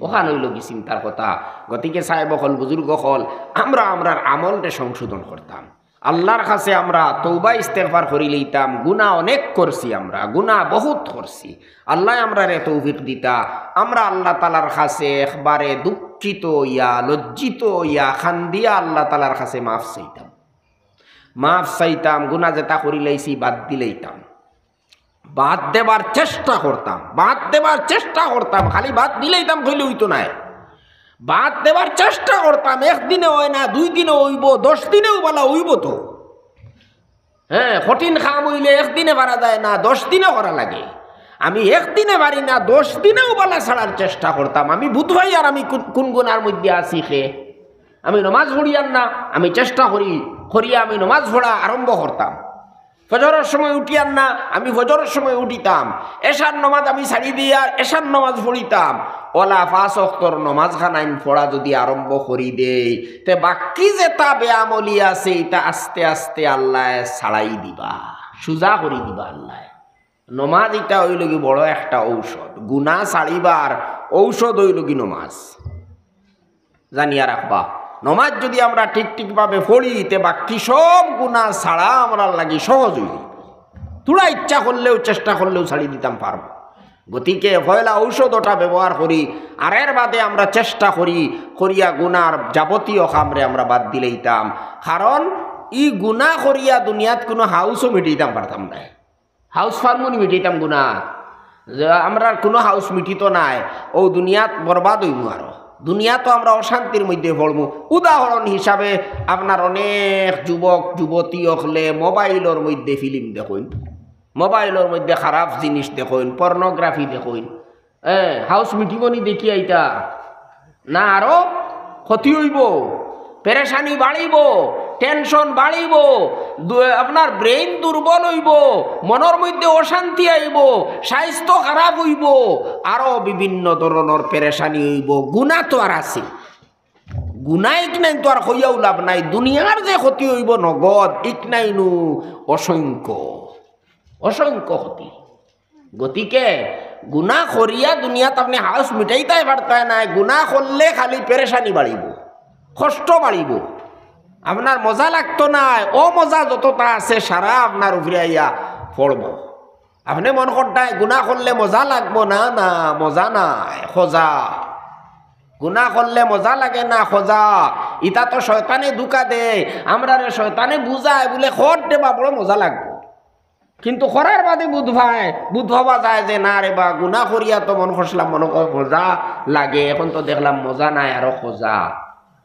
অখান অইলো গি চিন্তার কথা। গতিকে সাহেব অকল, বুজুর্গ অকল, আমরা আমরার আমলরে সংশোধন করতাম। আল্লার কাছে আমরা তওবা ইস্তেগফার করি লইতাম। গুনা অনেক করছি আমরা, গুনা বহুত করছি। আল্লায় আমরারে তৌফিক দিতা। আমরা আল্লা তাআলার কাছে একবারে দুঃখিত অইয়া, লজ্জিত অইয়া, কান্দিয়া আল্লা তাআলার কাছে মাফ চাইতাম। মাফ চাইতাম, গুনা যেতা করি লাইছি বাদ দিলাইতাম। বাদ দেবার চেষ্টা করতাম, বাদ দেবার চেষ্টা করতাম, খালি বাদ দিলাইতাম কইলে অইতো নায়। বাদ দেবার চেষ্টা করতাম, একদিনে অয় না, দুই দিনে অইবো, দশ দিনেও বালা অইবো তো। হ্যাঁ, কঠিন কাম অইলে একদিনে পারা যায় না, দশ দিনে করা লাগে। আমি একদিনে পারি না, দশ দিনেও বালা ছাড়ার চেষ্টা করতাম। আমি বুঝ পাইয়ার আমি কুন, কুন গুনার মধ্যে আছি কে। আমি নমাজ পড়িয়ার না, আমি চেষ্টা করি, করিয়া আমি নমাজ পড়া আরম্ভ করতাম। ফজরর সময় উঠিয়ার না, আমি ফজরর সময় উঠিতাম, এশার নমাজ আমি ছাড়ি দিয়া এশার নমাজ পড়িতাম। অলা পাঁচ ওয়াক্তর নমাজ খানাইন পড়া যুদি আরম্ভ করি দেই, তে বাকি যেতা বেআমলি আছে, ইতা আস্তে আস্তে আল্লায় ছাড়াই দিবা, সুজা করি দিবা আল্লায়। নমাজ ইটা অইলোগি বড় একটা ঔষধ। গুনা ছাড়িবার ঔষধ অইলোগি নমাজ। জানিয়া রাখবা, নমাজ যুদি আমরা ঠিক ঠিকভাবে পড়ি, তে বাকি সব গুনা ছাড়া আমরার লাগি সহজ অইযিবো। থুড়া ইচ্ছা করলেউ, চেষ্টা করলেউ ছাড়ি দিতাম পারমু। গতিকে পয়লা ঔষধ ওটা ব্যবহার করি, আর এর বাদে আমরা চেষ্টা করি, করিয়া গুনার যাবতীয় কামরে আমরা বাদ দিলাইতাম। কারণ ই গুনা করিয়া দুনিয়াত কুনু হাউসও মিটাইতাম পারতাম নায়। হাউস পারমুনি মিটাইতাম গুনা? যে আমরার কুনু হাউস মিটিতো নায়, অউ দুনিয়াত বরবাদ অইমু আরো। দুনিয়াত তো আমরা অশান্তির মধ্যে পড়মু। উদাহরণ হিসাবে, আপনার অনেক যুবক যুবতী অকলে মোবাইলর মধ্যে ফিল্ম দেখইন, মোবাইলর মধ্যে খারাপ জিনিস দেখইন, পর্নোগ্রাফি দেখইন। এ, হাউস মিটিবো নি দেখিয়া ইতা? না, আরো ক্ষতি অইবো, পেরেশানি বাড়িবো, টেনশন বাড়িবো, দু-, আপনার ব্রেইন দুর্বল অইবো, মনর মধ্যে অশান্তি আইবো, স্বাস্থ্য খারাপ অইবো, আরো বিভিন্ন ধরনর পেরেশানি অইবো। গুনা তো আর আছে, গুনা ইকনাইন তো আর কইয়াউ লাভ নাই। দুনিয়ার যে ক্ষতি অইবো নগদ, ইকনাইনু অসংখ্য, অসংখ্য ক্ষতি। গতিকে গুনা করিয়া দুনিয়াত আপনে হাউস মিটাইতায় পারতায় নায়, গুনা করলে খালি পেরেশানি বাড়িবো, কষ্ট বাড়িবো, আপনার মজা লাগতো নায়, অমজা যততা আছে সারা আপনার উপরে আইয়া পড়বো। আপনে মনো করতায় গুনা করলে মজা লাগবো, না, না, মজা নায়, খজা। গুনা করলে মজা লাগে না, খজা। ইতা তো শয়তানে ধুকা দেয়, আমরারে শয়তানে বুঝায় বুলে, "কর রে বা, বড় মজা লাগবো।" কিন্তু করার বাদে বুঝ পায়, বুঝ পাওয়া যায় যে, "না রে বা, গুনা করিয়া তো মনো করছিলাম, মনো কর মজা লাগে, এখন তো দেখলাম মজা নায়, আরো খজা।"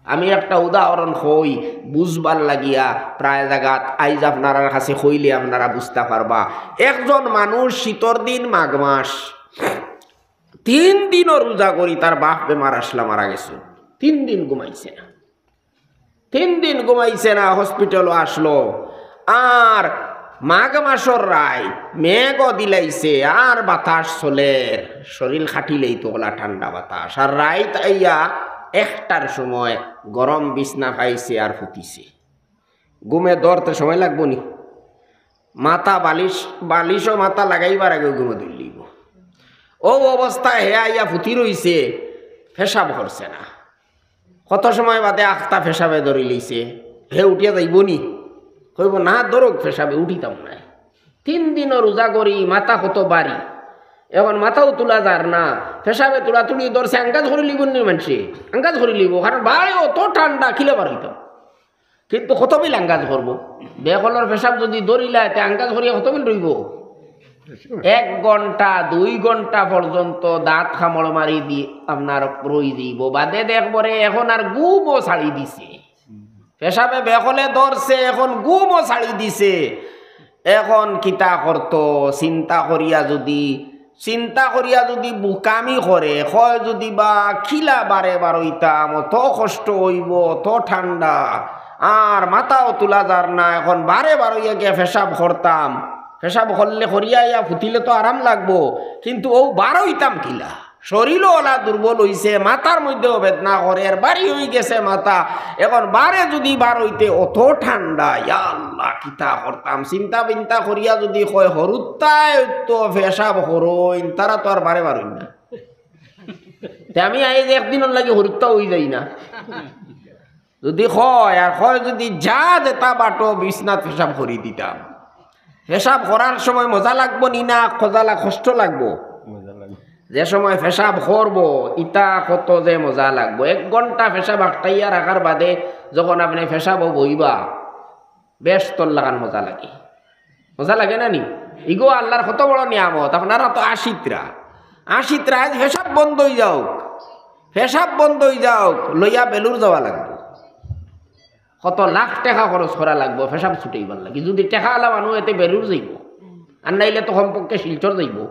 আমি একটা উদাহরণ কই, বুঝবার লাগিয়া প্রায় জাগাত আইজ আপনারার কাছে কইলে আপনারা বুঝতা পারবা। একজন মানুষ শীতর দিন, মাঘ মাস, তিন দিনও রোজা করি, তার বাপ বেমার আসলা, মারা গেছে, তিন দিন ঘুমাইছে না। তিন দিন ঘুমাইছে না, হসপিটালও আসলো। আর মাঘ মাসর রাইত মেঘও দিলাইছে, আর বাতাস চলের, শরীর খাটিলেই তো অলা ঠান্ডা বাতাস। আর রাইত আইয়া একটার সময় গরম বিছনা পাইছে আর ফুতিছে। ঘুমে ধরতে সময় লাগবো নি? মাথা বালিশ, বালিশও মাথা লাগাইবার আগে ঘুমে ধরলিব। অউ অবস্থায় হে আইয়া ফুতি রইছে, পেশাব করছে না। কত সময় বাদে আখতা পেশাবে ধরিলিছে, হে উঠিয়া যাইবো নি? কইবো, "না, ধরুক পেশাবে, উঠিতাম নায়।" তিন দিনও রোজা করি, মাথা কত ভারি, এখন মাথাও তুলা যার না, পেশাবে তুলাতুলি ধরছে, আঙ্গাজ করিলিবো নি মানষে? আঙ্গাজ করিলিবো, কারণ বারে অত ঠান্ডা, কিলা বারইতাম। কিন্তু কতবিল আঙ্গাজ করবো? বেকলর পেশাব যুদি ধরিলায়, তে আঙ্গাজ করিয়া কতবিল রইবো? এক ঘন্টা, দুই ঘন্টা পর্যন্ত দাঁত কামড় মারি দি আপনার রই যাইবো। বাদে দেখবো রে, এখন আর ঘুমও ছাড়ি দিছে। পেশাবে বেকলে ধরছে, এখন ঘুমও ছাড়ি দিছে। এখন কিতা করতো? চিন্তা করিয়া যুদি, চিন্তা করিয়া যুদি বুকামি করে, কয় যুদি বা কিলা বারে বারইতাম, অত কষ্ট অইবো, অত ঠান্ডা, আর মাথাও তুলা যার না, এখন বারে বারইয়া গিয়া পেশাব করতাম, পেশাব করলে করিয়া আইয়া ফুতিলে তো আরাম লাগবো, কিন্তু অউ বারইতাম কিলা? শরীরও অলা দুর্বল অইছে, মাথার মধ্যেও বেদনা করের, ভারি অইগেছে মাথা। এখন বারে যুদি বারইতে অত ঠান্ডা, ইয়া আল্লাহ, কিতা করতাম? চিন্তা বিন্তা করিয়া যুদি কয়, "হুরুত্তায় তো পেশাব করইন", তারা তো আর বারে বারইন না। তে আমি আইজ একদিনর লাগি হুরুত্তা অই যাই না। যুদি কয়, আর কয় যুদি, "যা যেতা বাটো বিছনাত পেশাব করি দিতাম।" পেশাব করার সময় মজা লাগবো নি না খজা লাগ-, কষ্ট লাগবো? মজা লাগবো। যে সময় পেশাব করবো, ইতা কত যে মজা লাগবো। এক ঘন্টা পেশাব আটকাইয়া রাখার বাদে যখন আপনে পেশাবো বইবা, বেশ তোর লাখান মজা লাগে। মজা লাগে না নি? ইগু আল্লার কত বড় নিয়ামত। আপনারা তো আশিতরা, আশিতরা, আইজ পেশাব বন্ধ অই যাউক, পেশাব বন্ধ অই যাউক, লইয়া বেলুর যাওয়া লাগবো। কত লাখ টেকা খরচ করা লাগবো পেশাব ছুটাইবার লাগি। যুদি টেকাআলা মানুষ অয় তে বেলুর যাইবো, আর নাইলে তো কমপক্ষে শিলচর যাইবো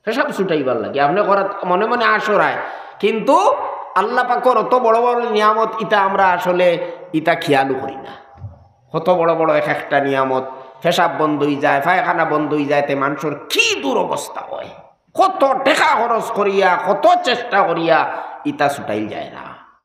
পেশাব ছুটাইবার লাগি। আপনে করাত মনে মনে আশরায়, কিন্তু আল্লা পাকর অত বড় বড় নিয়ামত, ইতা আমরা আসলে ইতা খিয়ালও করি না। কত বড় বড় এক একটা নিয়ামত। পেশাব বন্ধ অইযায়, পায়খানা বন্ধ অইযায়, তে মানষর কি দুরবস্থা অয়। কত টেকা খরচ করিয়া, কত চেষ্টা করিয়া ইতা ছুটাইল যায় না।